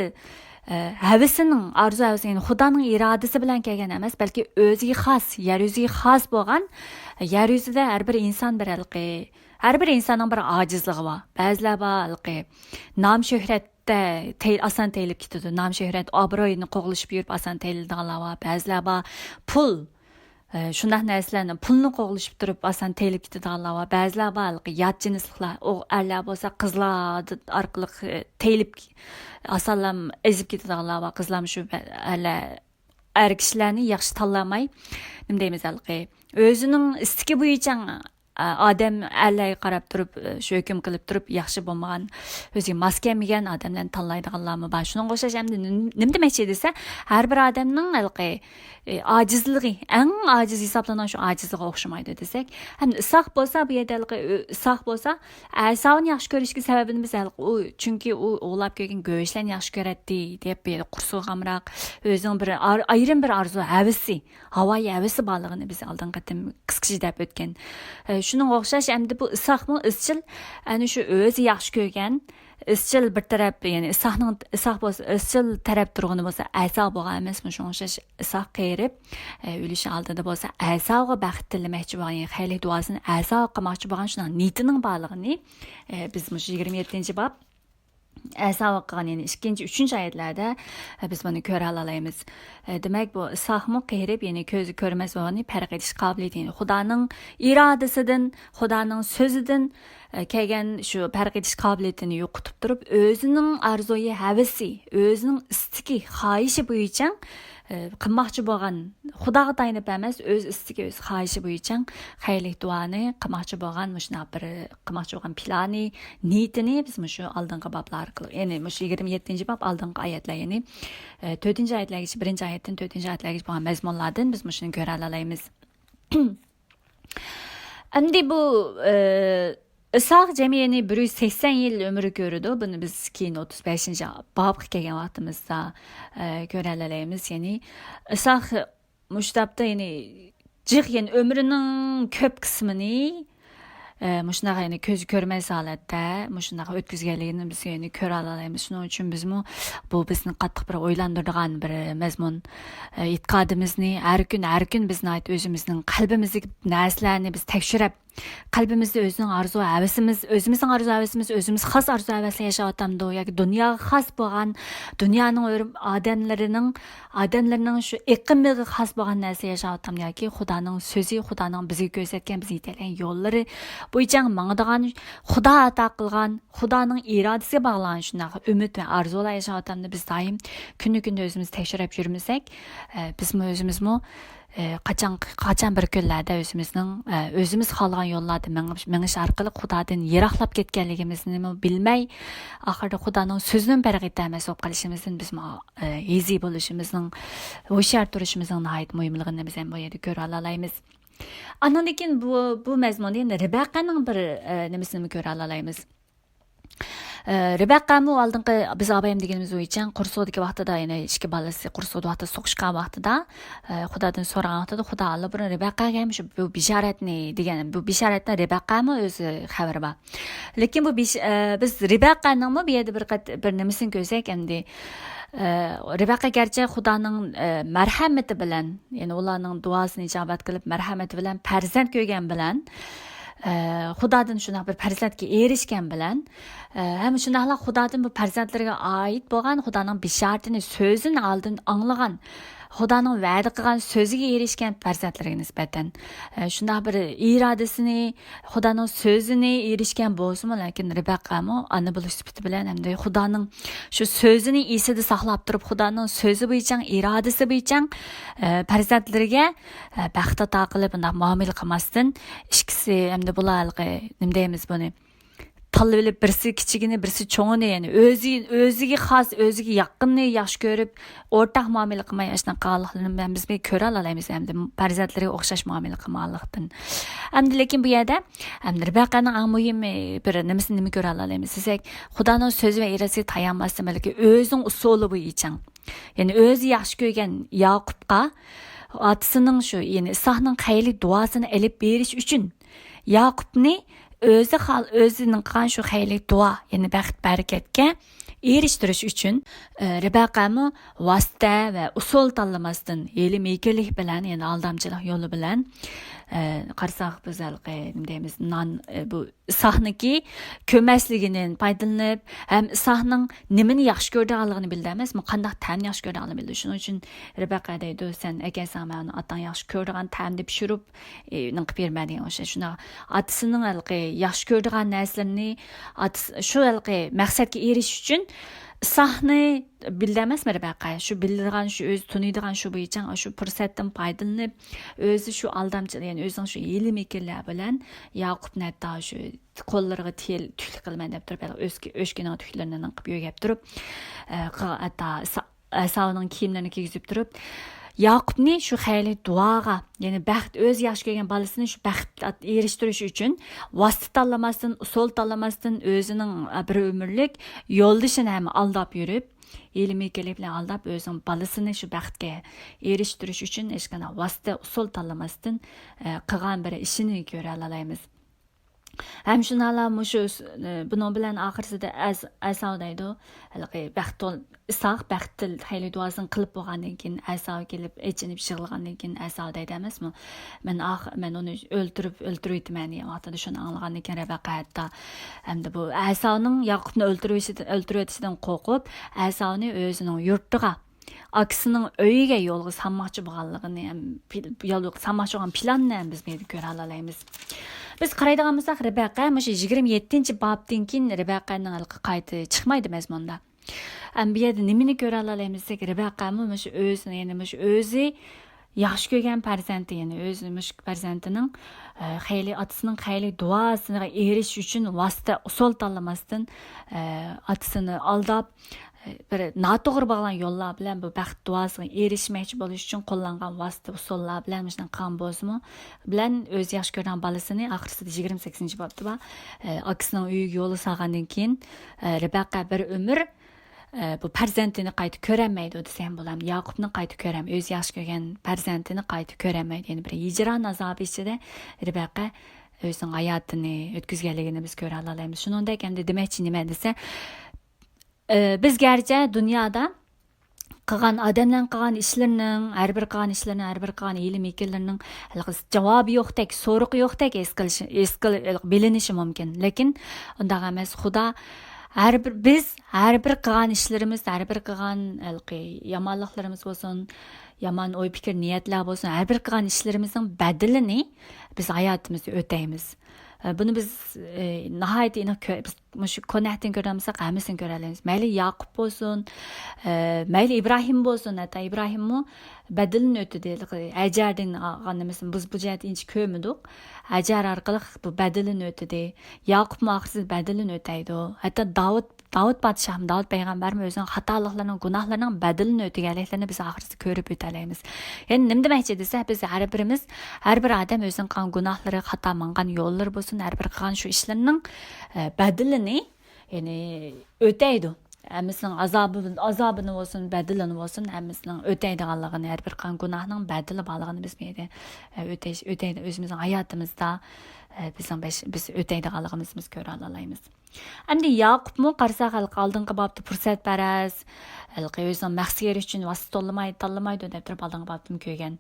ئە، ھەۋىسىنىڭ، ئارزۇ ھەۋىسى، يەنى خۇدانىڭ ئىرادىسى بىلەن كەلگەن ئەمەس، بەلكى ئۆزىگە خاس، يەر يۈزىگە خاس بولغان، يەر يۈزىدە ھەر بىر ئىنسان بىر ھېلىقى، ھەر بىر ئىنساننىڭ بىر ئاجىزلىقى بار. بەزىلەر بار ھېلىقى نام شۆھرەت تە-، تەي-، ئاسان تېيىلىپ كېتىدۇ. نام شۆھرەت، ئابرۇينى قوغلىشىپ يۈرۈپ ئاسان تېيىلىدىغانلار بار. بەزىلەر بار پۇل، ئە، شۇنداق نەرسىلەرنى، پۇلنى قوغلىشىپ تۇرۇپ ئاسان تېيىلىپ كېتىدىغانلار بار. بەزىلەر بار ھېلىقى يات جىنسلىقلار، ئۇ ئەرلەر بولسا قىزلار ئارقىلىق، ئە، تېيىلىپ، ئاسانلا ئېزىپ كېتىدىغانلار بار. قىزلارمۇ شۇ بە-، ئەرلەر ئەر كىشىلەرنى ياخشى تاللىماي، نېمە دەيمىز ھېلىقى، ئۆزىنىڭ ئىستىكى بويىچە، ئا، ئادەم ئەرلەرگە قاراپ تۇرۇپ، شۇ ھۆكۈم قىلىپ تۇرۇپ ياخشى بولمىغان، ئۆزىگە ماس كەلمىگەن ئادەملەرنى تاللايدىغانلارمۇ بار. شۇنىڭغا ئوخشاش ئەمدى نېم-، نېمە دېمەكچى دېسە، ھەر بىر ئادەمنىڭ ھېلىقى، ئاجىزلىقى، ئەڭ ئاجىز ھېسابلانغان شۇ ئاجىزلىقى ئوخشىمايدۇ دېسەك. ھەم ئىسھاق بولسا، بۇ يەردە ھېلىقى، ئىسھاق بولسا، ئەساۋنى ياخشى كۆرۈشكە سەۋەبىنى بىز ھېلىقى ئۇ، چۈنكى ئۇ ئوۋلاپ كەلگەن گۆشلەرنى ياخشى كۆرەتتى دەپ، بۇ يەردە قۇرسىقى ئامراق، ئۆزىنىڭ بىر ئار-، ئايرىم بىر ئارزۇ ھەۋىسى، ھاۋايى ھەۋىسى بارلىقىنى بىز ئالدىنقى قېتىم قىسقىچە دەپ ئۆتكەن. ئە، شۇنىڭغا ئوخشاش ئەمدى بۇ ئىسھاقمۇ ئىزچىل، ئەنە شۇ ئۆزى ياخشى كۆرگەن، ئىزچىل بىر تەرەپ، يەنى ئىسھاقنىڭ، ئىسھاق بولسا ئىزچىل تەرەپ تۇرغىنى بولسا ئەساۋ بولغان ئەمەسمۇ؟ شۇنىڭغا ئوخشاش ئىسھاق قېرىپ، ئە، ئۆلۈش ئالدىدا بولسا ئەساۋغا بەخت تىلىمەكچى بولغان، يەنى خەيرلىك دۇئاسىنى ئەساۋغا قىلماقچى بولغان شۇنداق نىيىتىنىڭ بارلىقىنى، ئە، بىز مۇشۇ يىگىرمە يەتتىنچى باب ئەساۋغا قىلغان، يەنى ئىككىنچى، ئۈچىنچى ئايەتلەردە، ئە، بىز بۇنى كۆرەلەيمىز. ئە، دېمەك، بۇ ئىسھاقمۇ قېرىپ، يەنى كۆزى كۆرمەس بولغىنى پەرق ئېتىش قابىلىيىتى، يەنى خۇدانىڭ ئىرادىسىدىن، خۇدانىڭ سۆزىدىن، ئە، كەلگەن شۇ پەرق ئېتىش قابىلىيىتىنى يوقىتىپ تۇرۇپ، ئۆزىنىڭ ئارزۇيى، ھەۋىسى، ئۆزىنىڭ ئىستىكى، خاھىشى بويىچە، ئە، قىلماقچى بولغان، خۇداغا تايىنىپ ئەمەس، ئۆز ئىستىكى، ئۆز خاھىشى بويىچە خەيرلىك دۇئانى قىلماقچى بولغان مۇشۇنداق بىر قىلماقچى بولغان پىلانى، نىيىتىنى بىز مۇشۇ ئالدىنقى بابلار ئارقىلىق، يەنى مۇشۇ يىگىرمە يەتتىنچى باب ئالدىنقى ئايەتلەر، يەنى، ئە، تۆتىنچى ئايەتلەرگىچە، بىرىنچى ئايەتتىن تۆتىنچى ئايەتلەرگىچە بولغان مەزمۇنلاردىن بىز مۇشۇنى كۆرەلەيمىز. ئەمدى بۇ، ئە، ئىسھاق جەمئىي بىر يۈز سەكسەن يىل ئۆمۈر كۆرىدۇ. بۇنى بىز كېيىن ئوتتۇز بەشىنچى بابقا كەلگەن ۋاقتىمىزدا، ئە، كۆرەلەيمىز. يەنى ئىسھاق مۇشۇ تاپتا، يەنى جىق، يەنى ئۆمرىنىڭ كۆپ قىسمىنى، ئە، مۇشۇنداق، يەنى كۆزى كۆرمەس ھالەتتە مۇشۇنداق ئۆتكۈزگەنلىكىنى بىز يەنى كۆرەلەيمىز. شۇنىڭ ئۈچۈن بىزمۇ بۇ بىزنى قاتتىق بىر ئويلاندۇرىدىغان بىر مەزمۇن. ئە، ئېتىقادىمىزنى ھەر كۈن، ھەر كۈن بىز ناھايىتى ئۆزىمىزنىڭ قەلبىمىزدىكى نەرسىلەرنى بىز تەكشۈرۈپ، قەلبىمىزدە ئۆزىنىڭ ئارزۇ ھەۋىسىمىز، ئۆزىمىزنىڭ ئارزۇ ھەۋىسىمىز، ئۆزىمىز خاس ئارزۇ ھەۋەسلەر ياشاۋاتامدۇ ياكى دۇنياغا خاس بولغان، دۇنيانىڭ ئۆرۈم-، ئادەملىرىنىڭ، ئادەملىرىنىڭ شۇ ئېقىمىغا خاس بولغان نەرسە ياشاۋاتامدۇ ياكى خۇدانىڭ سۆزى، خۇدانىڭ بىزگە كۆرسەتكەن، بىزگە يېتەلىگەن يوللىرى بويىچە ماڭىدىغان، خۇدا ئاتا قىلغان، خۇدانىڭ ئىرادىسىگە باغلانغان شۇنداق ئۈمىد ۋە ئارزۇلار ياشاۋاتامدۇ؟ بىز دائىم كۈندە-كۈندە ئۆزىمىزنى تەكشۈرۈپ يۈرمىسەك، ئە، بىزمۇ ئۆزىمىزمۇ ئە، قاچان، قاچان بىر كۈنلەردە ئۆزىمىزنىڭ، ئە، ئۆزىمىز خالىغان يوللاردا مېڭىپ، مېڭىش ئارقىلىق خۇدادىن يىراقلاپ كەتكەنلىكىمىزنىمۇ بىلمەي، ئاخىرىدا خۇدانىڭ سۆزىنىمۇ پەرق ئېتەلمەس بولۇپ قېلىشىمىزدىن بىزمۇ، ئە، ھېزى بولۇشىمىزنىڭ، ھوشيار تۇرۇشىمىزنىڭ ناھايىتى مۇھىملىقىنى بىز ھەم بۇ يەردە كۆرەلەيمىز. ئاندىن كېيىن بۇ، بۇ مەزمۇندا يەنە رىبەقەنىڭ بىر، ئە، نېمىسىنىمۇ كۆرەلەيمىز. ئە، رىبەقەمۇ ئالدىنقى بىز ئابايام دېگىنىمىز بويىچە قورسىقىدىكى ۋاقتىدا، يەنە ئىككى بالىسى قورسىقىدا ۋاقتىدا سوقۇشقان ۋاقتىدا، ئە، خۇدادىن سورىغان ۋاقتىدا خۇدا ئاللىبۇرۇن رىبەقەگە ھەم شۇ بۇ بىشارەتنى دېگەن، بۇ بىشارەتنى رىبەقەمۇ ئۆزى خەۋىرى بار. لېكىن بۇ بىش-، ئە، بىز رىبەقەنىڭمۇ بۇ يەردە بىر قەت-، بىر نېمىسىنى كۆرسەك ئەمدى، ئە، رىبەقە گەرچە خۇدانىڭ، ئە، مەرھەمىتى بىلەن، يەنى ئۇلارنىڭ دۇئاسىنى ئىجابەت قىلىپ، مەرھەمىتى بىلەن پەرزەنت كۆرگەن بىلەن، ئە، خۇدادىن شۇنداق بىر پەرزەنتكە ئېرىشكەن بىلەن، ئە، ھەم شۇنداقلا خۇدادىن بۇ پەرزەنتلىرىگە ئائىت بولغان خۇدانىڭ بىشارىتىنى سۆزىنى ئالدىن ئاڭلىغان، خۇدانىڭ ۋەدە قىلغان سۆزىگە ئېرىشكەن پەرزەنتلىرىگە نىسبەتەن، ئە، شۇنداق بىر ئىرادىسىنى، خۇدانىڭ سۆزىنى ئېرىشكەن بولسىمۇ، لېكىن رېبەققەمۇ ئانا بولۇش سۈپىتى بىلەن ھەمدە خۇدانىڭ شۇ سۆزىنى ئېسىدە ساقلاپ تۇرۇپ، خۇدانىڭ سۆزى بويىچە، ئىرادىسى بويىچە، ئە، پەرزەنتلىرىگە، ئە، بەخت ئاتا قىلىپ، بۇنداق مۇئامىلە قىلماستىن، ئىككىسى ھەمدە بۇلار ھېلىقى، نېمە دەيمىز بۇنى؟ تاللىۋېلىپ، بىرسى كىچىكىنى، بىرسى چوڭىنى، يەنى ئۆزى، ئۆزىگە خاس، ئۆزىگە يېقىننى ياخشى كۆرۈپ، ئورتاق مۇئامىلە قىلماي، ئاشۇنداق قىلغانلىقلىرىنى بىز كۆرەلەيمىز، ھەمدە پەرزەنتلىرىگە ئوخشاش مۇئامىلە قىلمىغانلىقتىن. ئەمدى لېكىن بۇ يەردە، ئەمدى رېبەققانىڭ ئەڭ مۇھىم بىر نېمىسىنى نېمە كۆرەلەيمىز دېسەك، خۇدانىڭ سۆزى ۋە ئىرادىسىگە تايانماستىن، بەلكى ئۆزىنىڭ ئۇسۇلى بويىچە، يەنى ئۆزى ياخشى كۆرگەن ياقۇپقا ئاتىسىنىڭ شۇ، يەنى ئىسھاقنىڭ خەيرلىك دۇئاسىنى ئېلىپ بېرىش ئۈچۈن، ياقۇپنى ئۆزى خال-، ئۆزىنىڭ قىلغان شۇ خەيرلىك دۇئا، يەنى بەخت-بەرىكەتكە ئېرىشتۈرۈش ئۈچۈن، ئە، رېبەققەمۇ ۋاسىتە ۋە ئۇسۇل تاللىماستىن، ھىيلە-مىكىرلىك بىلەن، يەنى ئالدامچىلىق يولى بىلەن، ئە، قارىساق بىز ھېلىقى، نېمە دەيمىز، نان، ئە، بۇ ئىسھاقنىڭكى كۆمەسلىكىدىن پايدىلىنىپ، ھەم ئىسھاقنىڭ نېمىنى ياخشى كۆرىدىغانلىقىنى بىلدى ئەمەسمۇ، قانداق تەمنى ياخشى كۆرىدىغانلىقىنى بىلدى. شۇنىڭ ئۈچۈن رېبەققە دەيدۇ، سەن ئەكەلسەڭ، مەن ئۇنى ئاتاڭ ياخشى كۆرىدىغان تەمدە پىشۇرۇپ، ئى، نېقىپ بېرىمەن دېگەن ئوخشاش. شۇنداق ئاتىسىنىڭ ھېلىقى ياخشى كۆرىدىغان نەرسىلىرىنى، ئاتىسى، شۇ ھېلىقى مەقسەتكە ئېرىشىش ئۈچۈن ئىسھاقنى بىلدى ئەمەسمۇ رېبەققە؟ شۇ بىلىدىغان، شۇ ئۆزى تونۇيدىغان شۇ بويىچە شۇ پۇرسەتتىن پايدىلىنىپ، ئۆزى شۇ ئالدامچىلىق، يەنى ئۆزىنىڭ شۇ ھىيلە-مىكىرلەر بىلەن ياقۇپنى ھەتتا شۇ قوللىرىغا تىل-، تۈكلۈك قىلىمەن دەپ تۇرۇپ، ھېلىقى ئۆسكە-، ئۆشكىنىڭ تۈكلىرىنى نىڭقىپ يۆگەپ تۇرۇپ، ئە، قىغ-، ھەتتا سا-، ئەساۋنىڭ كىيىملىرىنى كىيگۈزۈپ تۇرۇپ، ياقۇپنى شۇ خەيرلىك دۇئاغا، يەنى بەخت، ئۆزى ياخشى كۆرگەن بالىسىنى شۇ بەختكە ئېرىشتۈرۈش ئۈچۈن ۋاسىتە تاللىماستىن، ئۇسۇل تاللىماستىن، ئۆزىنىڭ، ئە، بىر ئۆمۈرلۈك يولدىشىنى ھەم ئالداپ يۈرۈپ، ھىيلە-مىكىرلىك بىلەن ئالداپ، ئۆزىنىڭ بالىسىنى شۇ بەختكە ئېرىشتۈرۈش ئۈچۈن ھېچقانداق ۋاسىتە، ئۇسۇل تاللىماستىن، ئە، قىلغان بىر ئىشىنى كۆرەلەيمىز. ھەم شۇنداقلا مۇشۇ، ئە، بۇنىڭ بىلەن ئاخىرسىدا ئەس-، ئەساۋ دەيدۇ. ھېلىقى بەخت تول-، ئىسھاق بەخت تىل-، خەيرلىك دۇئاسىنى قىلىپ بولغاندىن كېيىن، ئەساۋ كېلىپ ئېچىنىپ يىغلىغاندىن كېيىن، ئەساۋ دەيدۇ ئەمەسمۇ؟ مەن ئاخ-، مەن ئۇنى ئۆلتۈرۈپ، ئۆلتۈرۈۋېتىمەن دېگەن ۋاقتىدا شۇنى ئاڭلىغاندىن كېيىن رەبەقە ھەتتا ئەمدى بۇ ئەساۋنىڭ ياقۇپنى ئۆلتۈرۈۋېتىشىدىن، ئۆلتۈرۈۋېتىشىدىن قورقۇپ، ئەساۋنى ئۆزىنىڭ يۇرتىغا، ئاكىسىنىڭ ئۆيىگە يولغا سالماقچى بولغانلىقىنى ھەم پىل-، يولغا سالماقچى بولغان پىلاننى ھەم بىز بۇ يەردە كۆرەلەيمىز. بىز قارايدىغان بولساق، رېبەقە مۇشۇ يىگىرمە يەتتىنچى بابتىن كېيىن رېبەقەنىڭ ھېلىقى قايتا چىقمايدۇ مەزمۇندا. ئەمما بۇ يەردە نېمىنى كۆرەلەيمىز دېسەك، رېبەقەمۇ مۇشۇ ئۆزىنى، يەنى مۇشۇ ئۆزى ياخشى كۆرگەن پەرزەنتى، يەنى ئۆزى مۇشۇ پەرزەنتىنىڭ، ئە، خەيرى، ئاتىسىنىڭ خەيرلىك دۇئاسىغا ئېرىشىش ئۈچۈن ۋاسىتە، ئۇسۇل تاللىماستىن، ئە، ئاتىسىنى ئالداپ، بىر ناتوغرا باغلان يوللار بىلەن بۇ بەخت دۇئاسىغا ئېرىشمەكچى بولۇش ئۈچۈن قوللانغان ۋاسىتە ئۇسۇللار بىلەن مۇشۇنداق قىلغان بولسىمۇ، بىلەن ئۆزى ياخشى كۆرىدىغان بالىسىنى، ئاخىرسىدا يىگىرمە سەككىزىنچى بابتا بار، ئە، ئاكىسىنىڭ ئۆيىگە يولغا سالغاندىن كېيىن، ئە، رېبەقە بىر ئۆمۈر، ئە، بۇ پەرزەنتىنى قايتا كۆرەلمەيدۇ دېسەم بولامدۇ؟ ياقۇپنى قايتا كۆرەم-، ئۆزى ياخشى كۆرگەن پەرزەنتىنى قايتا كۆرەلمەيدۇ. يەنە بىر ھىجران ئازابى ئىچىدە رېبەقە ئۆزىنىڭ ھاياتىنى ئۆتكۈزگەنلىكىنى بىز كۆرەلەيمىز. شۇنىڭدەك ئەمدى دېمەكچى نېمە دېسە، ئى، بىز گەرچە دۇنيادا قىلغان، ئادەملەرنىڭ قىلغان ئىشلىرىنىڭ، ھەر بىر قىلغان ئىشلىرىنىڭ، ھەر بىر قىلغان ھىيلە-مىكىرلىرىنىڭ ھېلىقى جاۋابى يوقتەك، سورىقى يوقتەك ھېس قىلىشى، ھېس قىل-، بىلىنىشى مۇمكىن. لېكىن ئۇنداق ئەمەس. خۇدا ھەر بىر، بىز ھەر بىر قىلغان ئىشلىرىمىز، ھەر بىر قىلغان ھېلىقى يامانلىقلىرىمىز بولسۇن، يامان ئوي-پىكىر، نىيەتلەر بولسۇن، ھەر بىر قىلغان ئىشلىرىمىزنىڭ بەدىلىنى بىز ھاياتىمىزدا ئۆتەيمىز. ئە، بۇنى بىز، ئە، ناھايىتى ئېنىق كۆ-، بىز مۇشۇ كونەھدىن كۆرەلمىسەك، ھەممىسىنى كۆرەلەيمىز. مەيلى ياقۇپ بولسۇن، ئە، مەيلى ئىبراھىم بولسۇن، ھەتتا ئىبراھىممۇ بەدىلىنى ئۆتىدى. ھەجەردىن ئالغان نېمىسىنى بىز بۇ جەھەتتە ئىنچىكە كۆرمىدۇق. ھەجەر ئارقىلىق بۇ بەدىلىنى ئۆتىدى. ياقۇپمۇ ئاخىرسىدا بەدىلىنى ئۆتەيدۇ. ھەتتا داۋۇت، داۋۇت پادىشاھمۇ، داۋۇت پەيغەمبەرمۇ ئۆزىنىڭ خاتالىقلىرىنىڭ، گۇناھلىرىنىڭ بەدىلىنى ئۆتىگەنلىكلىرىنى بىز ئاخىرسىدا كۆرۈپ ئۆتەلەيمىز. يەنى نېمە دېمەكچى دېسە، بىز ھەر بىرىمىز، ھەر بىر ئادەم ئۆزىنىڭ قىلغان گۇناھلىرى، خاتا ماڭغان يوللىرى بولسۇن، ھەر بىر قىلغان شۇ ئىشلىرىنىڭ، ئە، بەدىلىنى، يەنى ئۆتەيدۇ. ھەممىسىنىڭ ئازابى، ئازابىنى بولسۇن، بەدىلىنى بولسۇن، ھەممىسىنىڭ ئۆتەيدىغانلىقىنى، ھەر بىر قىلغان گۇناھنىڭ بەدىلى بارلىقىنى بىز بۇ يەردە، ئە، ئۆتەش-، ئۆتەيدۇ. ئۆزىمىزنىڭ ھاياتىمىزدا، ئە، بىزنىڭ بەش-، بىز ئۆتەيدىغانلىقىمىزنى بىز كۆرەلەيمىز. ئەمدى ياقۇپمۇ قارىساق، ھېلىقى ئالدىنقى بابتا پۇرسەتپەرەس، ھېلىقى ئۆزىنىڭ مەقسىتىگە ئېرىشىش ئۈچۈن ۋاسىتە تاللىماي-، تاللىمايدۇ دەپ تۇرۇپ ئالدىنقى بابتىمۇ كۆرگەن.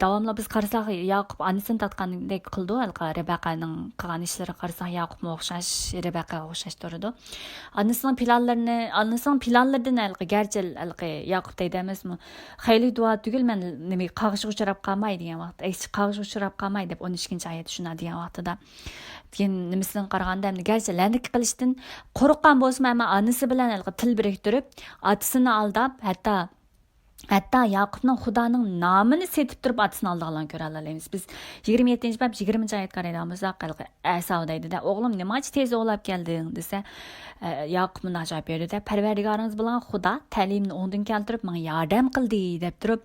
داۋاملىق بىز قارىساق، ياقۇپ ئانىسىنى تارتقاندەك قىلىدۇ. ھېلىقى رەبەقەنىڭ قىلغان ئىشلىرىغا قارىساق، ياقۇپمۇ ئوخشاش، رەبەقەگە ئوخشاش تۇرىدۇ. ئانىسىنىڭ پىلانلىرىنى، ئانىسىنىڭ پىلانلىرىدىن ھېلىقى گەرچە ھېلىقى ياقۇپ دەيدۇ ئەمەسمۇ، خەيرلىك دۇئا تۈگۈل، مەن نېمە قاغىشىغا ئۇچراپ قالماي دېگەن ۋاقىت، ئەكسىچە قاغىشىغا ئۇچراپ قالماي دەپ ئون ئىككىنچى ئايەتتە شۇنداق دېگەن ۋاقتىدا، كېيىن نېمىسىدىن قارىغاندا، ئەمدى گەرچە لەنەت قىلىشتىن قورققان بولسىمۇ، ئەمما ئانىسى بىلەن ھېلىقى تىل بىرىكتۈرۈپ، ئاتىسىنى ئالداپ، ھەتتا، ھەتتا ياقۇپنىڭ خۇدانىڭ نامىنى سېتىپ تۇرۇپ ئاتىسىنى ئالدىغانلىقىنى كۆرەلەيمىز. بىز يىگىرمە يەتتىنچى باب يىگىرمىنچى ئايەتكە قارايدىغان بولساق، ھېلىقى ئەساۋ دەيدۇ-دە، «ئوغلۇم، نېمانچە تېز ئوۋلاپ كەلدىڭ؟» دېسە، ئە، ياقۇپ مۇنداق جاۋاب بېرىدۇ-دە، «پەرۋەردىگارىڭىز بولغان خۇدا تەلىيىمنى ئوڭدىن كەلتۈرۈپ، ماڭا ياردەم قىلدى» دەپ تۇرۇپ،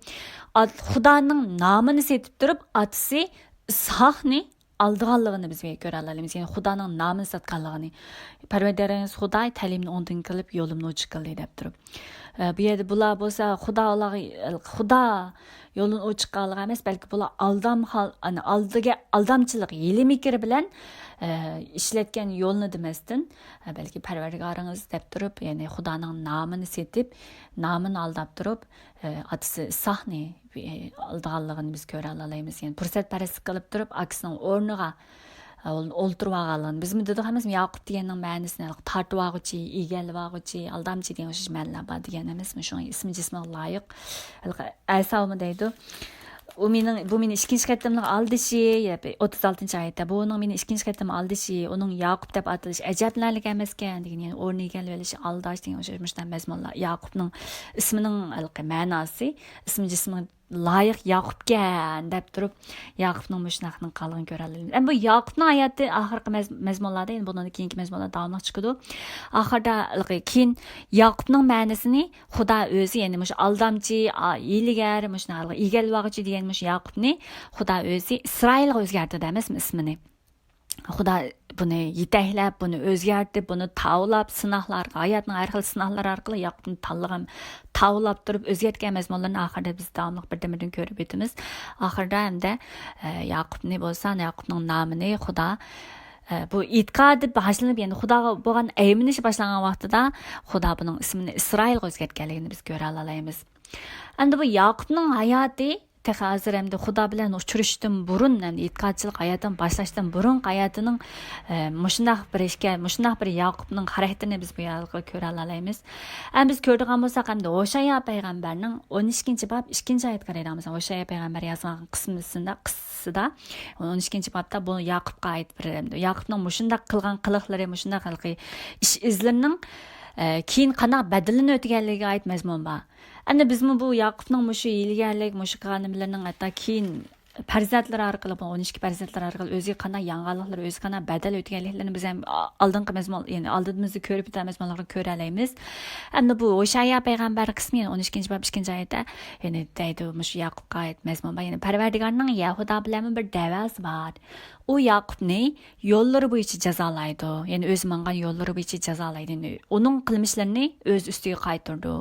ئات-، خۇدانىڭ نامىنى سېتىپ تۇرۇپ، ئاتىسى ئىسھاقنى ئالدىغانلىقىنى بىز كۆرەلەيمىز. يەنى خۇدانىڭ نامىنى ساتقانلىقىنى. «پەرۋەردىگارىڭىز خۇدا تەلىيىمنى ئوڭدىن قىلىپ، يولۇمنى ئوچۇق قىلدى» دەپ تۇرۇپ. ئە، بۇ يەردە بۇلار بولسا خۇدا، ئۇلارغا، خۇدا يولىنى ئوچۇق قىلغان ئەمەس، بەلكى بۇلار ئالدام خال-، ئەنە، ئالدىگە، ئالدامچىلىق، ھىيلە-مىكىر بىلەن، ئە، ئىشلەتكەن يولنى دېمەستىن، ئە، بەلكى پەرۋەردىگارىڭىز دەپ تۇرۇپ، يەنى خۇدانىڭ نامىنى سېتىپ، نامىنى ئالداپ تۇرۇپ، ئە، ئاتىسى ئىسھاقنى، ئە، ئالدىغانلىقىنى بىز كۆرەلەيمىز. يەنى پۇرسەتپەرەسلىك قىلىپ تۇرۇپ، ئاكىسىنىڭ ئورنىغا، ئە، ئولتۇرۇۋالغانلىقىنى. بىزمۇ دېدۇق ئەمەسمۇ، ياقۇپ دېگەننىڭ مەنىسىنى تارتىۋالغۇچى، ئىگىلىۋالغۇچى، ئالدامچى دېگەن ئوخشاش مەنىلەر بار دېگەن ئەمەسمۇ. شۇڭا ئىسمى جىسمىغا لايىق. ھېلىقى ئەساۋمۇ دەيدۇ. ئۇ مېنىڭ، بۇ مېنى ئىككىنچى قېتىملىق ئالدىشى، يا، ئوتتۇز ئالتىنچى ئايەتتە، بۇ ئۇنىڭ مېنى ئىككىنچى قېتىم ئالدىشى، ئۇنىڭ ياقۇپ دەپ ئاتىلىشى ئەجەبلىنەرلىك ئەمەسكەن دېگەن، يەنى ئورنىنى ئىگىلىۋېلىش، ئالداش دېگەن ئوخشاش مۇشۇنداق مەزمۇنلار. ياقۇپنىڭ ئىسمىنىڭ ھېلىقى مەناسى، ئىسمى جىسمى لايىق ياقۇپكەن دەپ تۇرۇپ، ياقۇپنىڭ مۇشۇنداقنىڭ قالغىنى كۆرەلەيمىز. ئەمما بۇ ياقۇپنىڭ ھاياتى ئاخىرقى مەز-، مەزمۇنلاردا، يەنى بۇنىڭدىن كېيىنكى مەزمۇنلار داۋاملىق چىقىدۇ. ئاخىردا كېيىن ياقۇپنىڭ مەنىسىنى خۇدا ئۆزى، يەنى مۇشۇ ئالدامچى، ئا، ھىيلىگەر، مۇشۇنداق ئىگىلىۋالغۇچى دېگەن مۇشۇ ياقۇپنى خۇدا ئۆزى ئىسرائىلغا ئۆزگەرتىدۇ ئەمەسمۇ ئىسمىنى؟ خۇدا بۇنى يېتەكلەپ، بۇنى ئۆزگەرتىپ، بۇنى تاۋلاپ، سىناقلارغا، ھاياتنىڭ ھەر خىل سىناقلىرى ئارقىلىق ياقۇپنى تاللىغان، تاۋلاپ تۇرۇپ ئۆزگەرتكەن مەزمۇنلىرىنى ئاخىرىدا بىز داۋاملىق بىردىن-بىردىن كۆرۈپ ئۆتىمىز. ئاخىرىدا ھەمدە، ئە، ياقۇپنى بولسا، ياقۇپنىڭ نامىنى خۇدا، ئە، بۇ ئېتىقادى باشلىنىپ، يەنى خۇداغا بولغان ئەيمىنىشى باشلانغان ۋاقتىدا خۇدا بۇنىڭ ئىسمىنى ئىسرائىلغا ئۆزگەرتكەنلىكىنى بىز كۆرەلەيمىز. ئەمدى بۇ ياقۇپنىڭ ھاياتى تېخى ھازىر ئەمدى خۇدا بىلەن ئۇچرىشىشتىن بۇرۇن، ئەمدى ئېتىقادچىلىق ھاياتىنى باشلاشتىن بۇرۇنقى ھاياتىنىڭ، ئە، مۇشۇنداق بىر ئىشكە، مۇشۇنداق بىر ياقۇپنىڭ خاراكتېرىنى بىز بۇ يەردە كۆرەلەيمىز. ئەمدى بىز كۆرىدىغان بولساق، ئەمدى ھوشەييا پەيغەمبەرنىڭ ئون ئىككىنچى باب ئىككىنچى ئايەتكە قارايدىغان بولساق، ھوشەييا پەيغەمبەر يازغان قىسمىسىدا، قىسسىسىدا، ئون ئىككىنچى بابتا بۇ ياقۇپقا ئائىت بىر، ياقۇپنىڭ مۇشۇنداق قىلغان قىلىقلىرى، مۇشۇنداق ھېلىقى ئىش ئىزلىرىنىڭ، ئە، كېيىن قانداق بەدىلىنى ئۆتىگەنلىكىگە ئائىت مەزمۇن بار. ئەمدى بىزمۇ بۇ ياقۇپنىڭ مۇشۇ ھىيلىگەرلىك، مۇشۇ قىلغان نېمىلىرىنىڭ ھەتتا كېيىن پەرزەنتلىرى ئارقىلىق، بۇ ئون ئىككى پەرزەنتلىرى ئارقىلىق ئۆزىگە قانداق ياڭغانلىقلىرى، ئۆزىگە قانداق بەدەل ئۆتىگەنلىكلىرىنى بىز ھەم ئالدىنقى مەزمۇن، يەنى ئالدىمىزدا كۆرۈپ ئۆتكەن مەزمۇنلاردا كۆرەلەيمىز. ئەمدى بۇ ھوشەييا پەيغەمبەر قىسمى، يەنى ئون ئىككىنچى باب ئىككىنچى ئايەتتە، يەنى دەيدۇ، مۇشۇ ياقۇپقا ئائىت مەزمۇن بار. يەنى پەرۋەردىگارنىڭ يەھۇدا بىلەنمۇ بىر دەۋاسى بار. ئۇ ياقۇپنى يوللىرى بويىچە جازالايدۇ. يەنى ئۆزى ماڭغان يوللىرى بويىچە جازالايدۇ. يەنى ئۇنىڭ قىلمىشلىرىنى ئۆز ئۈستىگە قايتۇرىدۇ.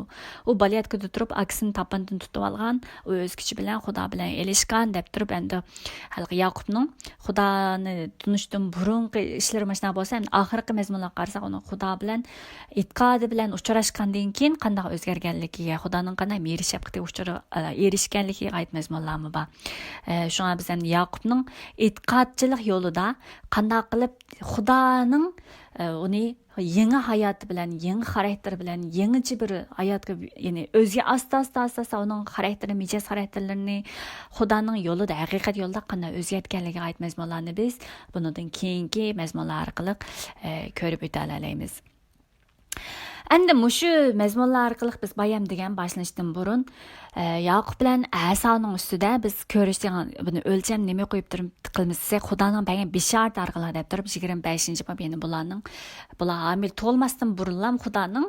ئۇ بالىياتقۇدا تۇرۇپ، ئاكىسىنى تاپاندىن تۇتۇۋالغان، ئۇ ئۆز كۈچى بىلەن خۇدا بىلەن ئېلىشقان دەپ تۇرۇپ، ئەمدى ھېلىقى ياقۇپنىڭ خۇدانى تونۇشتىن بۇرۇنقى ئىشلىرى ماشۇنداق بولسا، ئەمدى ئاخىرقى مەزمۇنلارغا قارىساق، ئۇنىڭ خۇدا بىلەن ئېتىقادى بىلەن ئۇچراشقاندىن كېيىن قانداق ئۆزگەرگەنلىكىگە، خۇدانىڭ قانداق مېھرى شەپقىتىگە ئۇچۇر-، ئېرىشكەنلىكىگە ئائىت مەزمۇنلارمۇ بار. ئە، شۇڭا بىز ئەمدى ياقۇپنىڭ ئېتىقادچىلىق يولىدا قانداق قىلىپ خۇدانىڭ، ئە، ئۇنى يېڭى ھاياتى بىلەن، يېڭى خاراكتېرى بىلەن، يېڭىچە بىر ھاياتقا، يەنى ئۆزى ئاستا، ئاستا، ئاستا، ئاستا ئۇنىڭ خاراكتېرى، مىجەز خاراكتېرلىرىنى خۇدانىڭ يولىدا، ھەقىقەت يولىدا قانداق ئۆزگەرتكەنلىكىگە ئائىت مەزمۇنلارنى بىز بۇنىڭدىن كېيىنكى مەزمۇنلار ئارقىلىق، ئە، كۆرۈپ ئۆتەلەيمىز. ئەمدى مۇشۇ مەزمۇنلار ئارقىلىق بىز بايام دېگەن باشلىنىشتىن بۇرۇن، ئە، ياقۇپ بىلەن ئەساۋنىڭ ئۈستىدە بىز كۆرۈشتىن بۇنى ئۆلچەم نېمە قويۇپ تۇرۇپ قىلىمىز دېسەك، خۇدانىڭ بەرگەن بېشارىتى ئارقىلىق دەپ تۇرۇپ، يىگىرمە بەشىنچى باب، يەنى بۇلارنىڭ، بۇلار ھامىلە تۇغۇلماستىن بۇرۇنلا خۇدانىڭ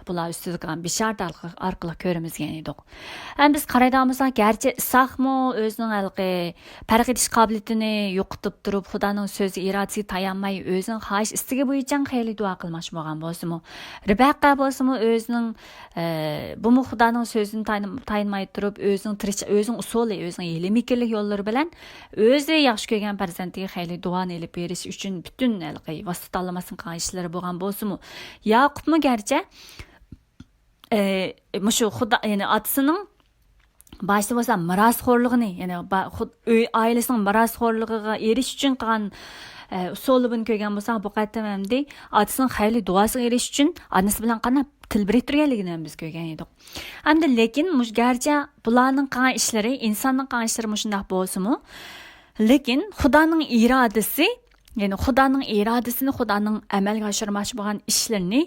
بۇلار ئۈستىدە قىلغان بېشارىتى ئارقىلىق، ئارقىلىق كۆرىمىز دېگەن ئىدۇق. ئەمدى بىز قارايدىغان بولساق، گەرچە ئىسھاقمۇ ئۆزىنىڭ ھېلىقى پەرق ئېتىش قابىلىيىتىنى يوقىتىپ تۇرۇپ، خۇدانىڭ سۆزى، ئىرادىسىگە تايانماي، ئۆزىنىڭ خاھىش ئىستىكى بويىچە خەيرلىك دۇئا قىلماقچى بولغان بولسىمۇ، رېبەققە بولسىمۇ ئۆزىنىڭ، ئە، بۇمۇ خۇدانىڭ سۆزىنى تايىن-، تايىن-، تۇرۇپ، ئۆزىنىڭ تىرىش-، ئۆزىنىڭ ئۇسۇلى، ئۆزىنىڭ ھىيلە-مىكىرلىك يوللىرى بىلەن ئۆزى ياخشى كۆرگەن پەرزەنتىگە خەيرلىك دۇئانى ئېلىپ بېرىش ئۈچۈن پۈتۈن ھېلىقى ۋاسىتە تاللىماستىن قىلغان ئىشلىرى بولغان بولسىمۇ، ياقۇپمۇ گەرچە، ئە، مۇشۇ خۇدا، يەنى ئاتىسىنىڭ باشتا بولسا مىراسخورلۇقىنى، يەنى با-، خۇد-، ئۆي ئائىلىسىنىڭ مىراسخورلۇقىغا ئېرىشىش ئۈچۈن قىلغان، ئە، ئۇسۇلى بۇنى كۆرگەن بولساق، بۇ قېتىم ئەمدى ئاتىسىنىڭ خەيرلىك دۇئاسىغا ئېرىشىش ئۈچۈن ئانىسى بىلەن قانداق تىل بىرىكتۈرگەنلىكىنى ھەم بىز كۆرگەن ئىدۇق. ئەمدى لېكىن مۇش-، گەرچە بۇلارنىڭ قىلغان ئىشلىرى، ئىنساننىڭ قىلغان ئىشلىرى مۇشۇنداق بولسىمۇ، لېكىن خۇدانىڭ ئىرادىسى، يەنى خۇدانىڭ ئىرادىسىنى، خۇدانىڭ ئەمەلگە ئاشۇرماقچى بولغان ئىشلىرىنى،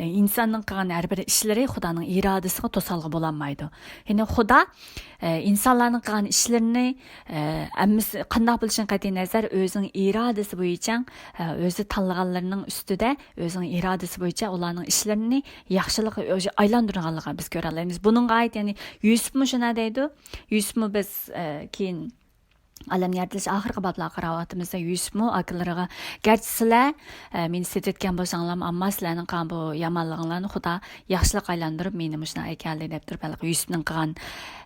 ئە، ئىنساننىڭ قىلغان ھەر بىر ئىشلىرى خۇدانىڭ ئىرادىسىغا توسالغۇ بولالمايدۇ. يەنى خۇدا، ئە، ئىنسانلارنىڭ قىلغان ئىشلىرىنى، ئە، ھەممىسى قانداق بولۇشىدىن قەتئىينەزەر، ئۆزىنىڭ ئىرادىسى بويىچە، ئە، ئۆزى تاللىغانلىرىنىڭ ئۈستىدە، ئۆزىنىڭ ئىرادىسى بويىچە ئۇلارنىڭ ئىشلىرىنى ياخشىلىققا ئۆزى ئايلاندۇرغانلىقىنى بىز كۆرەلەيمىز. بۇنىڭغا ئائىت، يەنى يۈسۈپمۇ شۇنداق دەيدۇ. يۈسۈپمۇ بىز، ئە، كېيىن ئالەمنى يارىتىلىش ئاخىرقى بابلارغا قاراۋاتىمىزدا، يۈسۈپمۇ ئاكىلىرىغا، گەرچە سىلەر، ئە، مېنى سېتىۋەتكەن بولساڭلارمۇ، ئەمما سىلەرنىڭ قىلغان بۇ يامانلىقىڭلارنى خۇدا ياخشىلىققا ئايلاندۇرۇپ، مېنى مۇشۇنداق ئەكەلدى، دەپ تۇرۇپ، ھېلىقى يۈسۈپنىڭ قىلغان،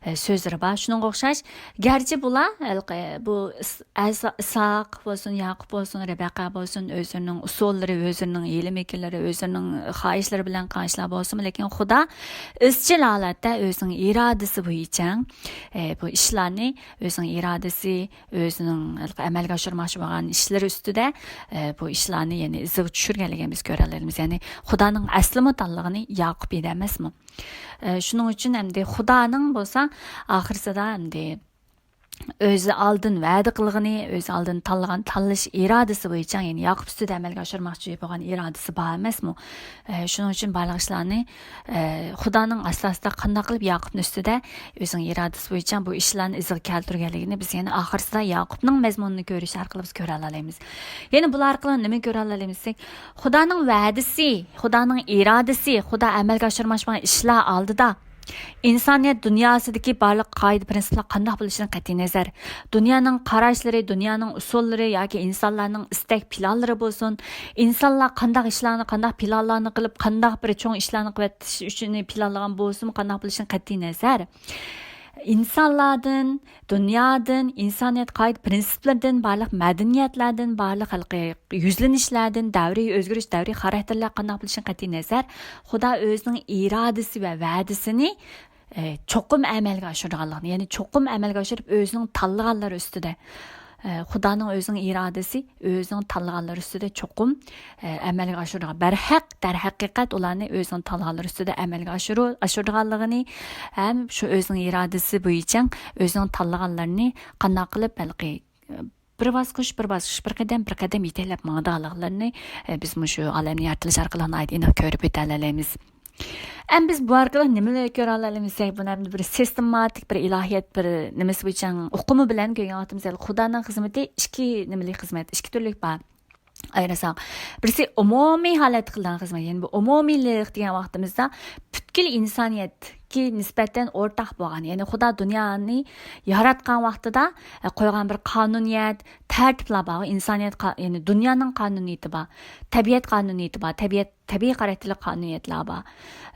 ئە، سۆزلىرى بار. شۇنىڭغا ئوخشاش، گەرچە بۇلار، ھېلىقى، بۇ ئىس-، ئەسا-، ئىسھاق بولسۇن، ياقۇپ بولسۇن، رەبەقە بولسۇن، ئۆزلىرىنىڭ ئۇسۇللىرى، ئۆزلىرىنىڭ ھىيلە-مىكىرلىرى، ئۆزلىرىنىڭ خاھىشلىرى بىلەن قىلغان ئىشلار بولسىمۇ، لېكىن خۇدا ئىزچىل ھالەتتە ئۆزىنىڭ ئىرادىسى بويىچە، ئە، بۇ ئىشلارنى ئۆزىنىڭ ئىرادىسى، ئۆزىنىڭ ئەمەلگە ئاشۇرماقچى بولغان ئىشلىرى ئۈستىدە، ئە، بۇ ئىشلارنى يەنى ئىزىغا چۈشۈرگەنلىكىنى بىز كۆرەلەيمىز. يەنى خۇدانىڭ ئەسلىمۇ تاللىغىنى ياقۇپ ئىدى ئەمەسمۇ؟ ئە، شۇنىڭ ئۈچۈن ئەمدى خۇدانىڭ بولسا ئاخىرسىدا ئەمدى ئۆزى ئالدىن ۋەدە قىلغىنى، ئۆزى ئالدىن تاللىغان تاللىشى، ئىرادىسى بويىچە، يەنى ياقۇپ ئۈستىدە ئەمەلگە ئاشۇرماقچى بولغان ئىرادىسى بار ئەمەسمۇ؟ ئە، شۇنىڭ ئۈچۈن بارلىق ئىشلارنى، ئە، خۇدانىڭ ئاساسىدا قانداق قىلىپ ياقۇپنىڭ ئۈستىدە ئۆزىنىڭ ئىرادىسى بويىچە بۇ ئىشلارنى ئىزىغا كەلتۈرگەنلىكىنى بىز يەنە ئاخىرسىدا ياقۇپنىڭ مەزمۇنىنى كۆرۈش ئارقىلىق بىز كۆرەلەيمىز. يەنە بۇلار ئارقىلىق نېمە كۆرەلەيمىز دېسەك، خۇدانىڭ ۋەدىسى، خۇدانىڭ ئىرادىسى، خۇدا ئەمەلگە ئاشۇرماقچى بولغان ئىشلار ئالدىدا ئىنسانىيەت دۇنياسىدىكى بارلىق قائىدە-پىرىنسىپلار قانداق بولۇشىدىن قەتئىينەزەر، دۇنيانىڭ قاراشلىرى، دۇنيانىڭ ئۇسۇللىرى ياكى ئىنسانلارنىڭ ئىستەك پىلانلىرى بولسۇن، ئىنسانلار قانداق ئىشلارنى، قانداق پىلانلارنى قىلىپ، قانداق بىر چوڭ ئىشلارنى قىلىۋېتىش ئۈچۈن پىلانلىغان بولسىمۇ، قانداق بولۇشىدىن قەتئىينەزەر، ئىنسانلاردىن، دۇنيادىن، ئىنسانىيەت قائىدە-پىرىنسىپلىرىدىن، بارلىق مەدەنىيەتلەردىن، بارلىق ھېلىقى يۈزلىنىشلەردىن، دەۋرىي ئۆزگىرىش، دەۋرىي خاراكتېرلەر قانداق بولۇشىدىن قەتئىينەزەر، خۇدا ئۆزىنىڭ ئىرادىسى ۋە ۋەدىسىنى، ئە، چوقۇم ئەمەلگە ئاشۇرىدىغانلىقىنى، يەنى چوقۇم ئەمەلگە ئاشۇرۇپ، ئۆزىنىڭ تاللىغانلىرى ئۈستىدە، ئە، خۇدانىڭ ئۆزىنىڭ ئىرادىسى ئۆزىنىڭ تاللىغانلىرى ئۈستىدە چوقۇم، ئە، ئەمەلگە ئاشۇرىدىغان، بەرھەق، دەرھەقىقەت ئۇلارنى ئۆزىنىڭ تاللىغانلىرى ئۈستىدە ئەمەلگە ئاشۇرۇ-، ئاشۇرىدىغانلىقىنى ھەم شۇ ئۆزىنىڭ ئىرادىسى بويىچە ئۆزىنىڭ تاللىغانلىرىنى قانداق قىلىپ ھېلىقى، ئە، بىر باسقۇچ، بىر باسقۇچ، بىر قەدەم، بىر قەدەم يېتەكلەپ ماڭىدىغانلىقلىرىنى، ئە، بىز مۇشۇ ئالەمنى يارىتىلىش ئارقىلىق ناھايىتى ئېنىق كۆرۈپ ئۆتەلەيمىز. ئەمدى بىز بۇ ئارقىلىق نېمىلەرنى كۆرەلەيمىز دېسەك، بۇنى ئەمدى بىر سىستېماتىك، بىر ئىلاھىيەت، بىر نېمىسى بويىچە، ئۇقۇمى بىلەن كۆرگەن ۋاقتىمىزدا، خۇدانىڭ خىزمىتى ئىككى نېمىلىك خىزمەت، ئىككى تۈرلۈك بار. ئايرىساق، بىرسى ئومۇمىي ھالەتتە قىلىدىغان خىزمەت، يەنى بۇ ئومۇمىيلىق دېگەن ۋاقتىمىزدا پۈتكۈل ئىنسانىيەتكە نىسبەتەن ئورتاق بولغان، يەنى خۇدا دۇنيانى ياراتقان ۋاقتىدا، ئە، قويغان بىر قانۇنىيەت، تەرتىپلەر بار، ئىنسانىيەت قا-، يەنى دۇنيانىڭ قانۇنىيىتى بار، تەبىئەت قانۇنىيىتى بار، تەبىئەت تەبىئىي خاراكتېرلىك قانۇنىيەتلەر بار.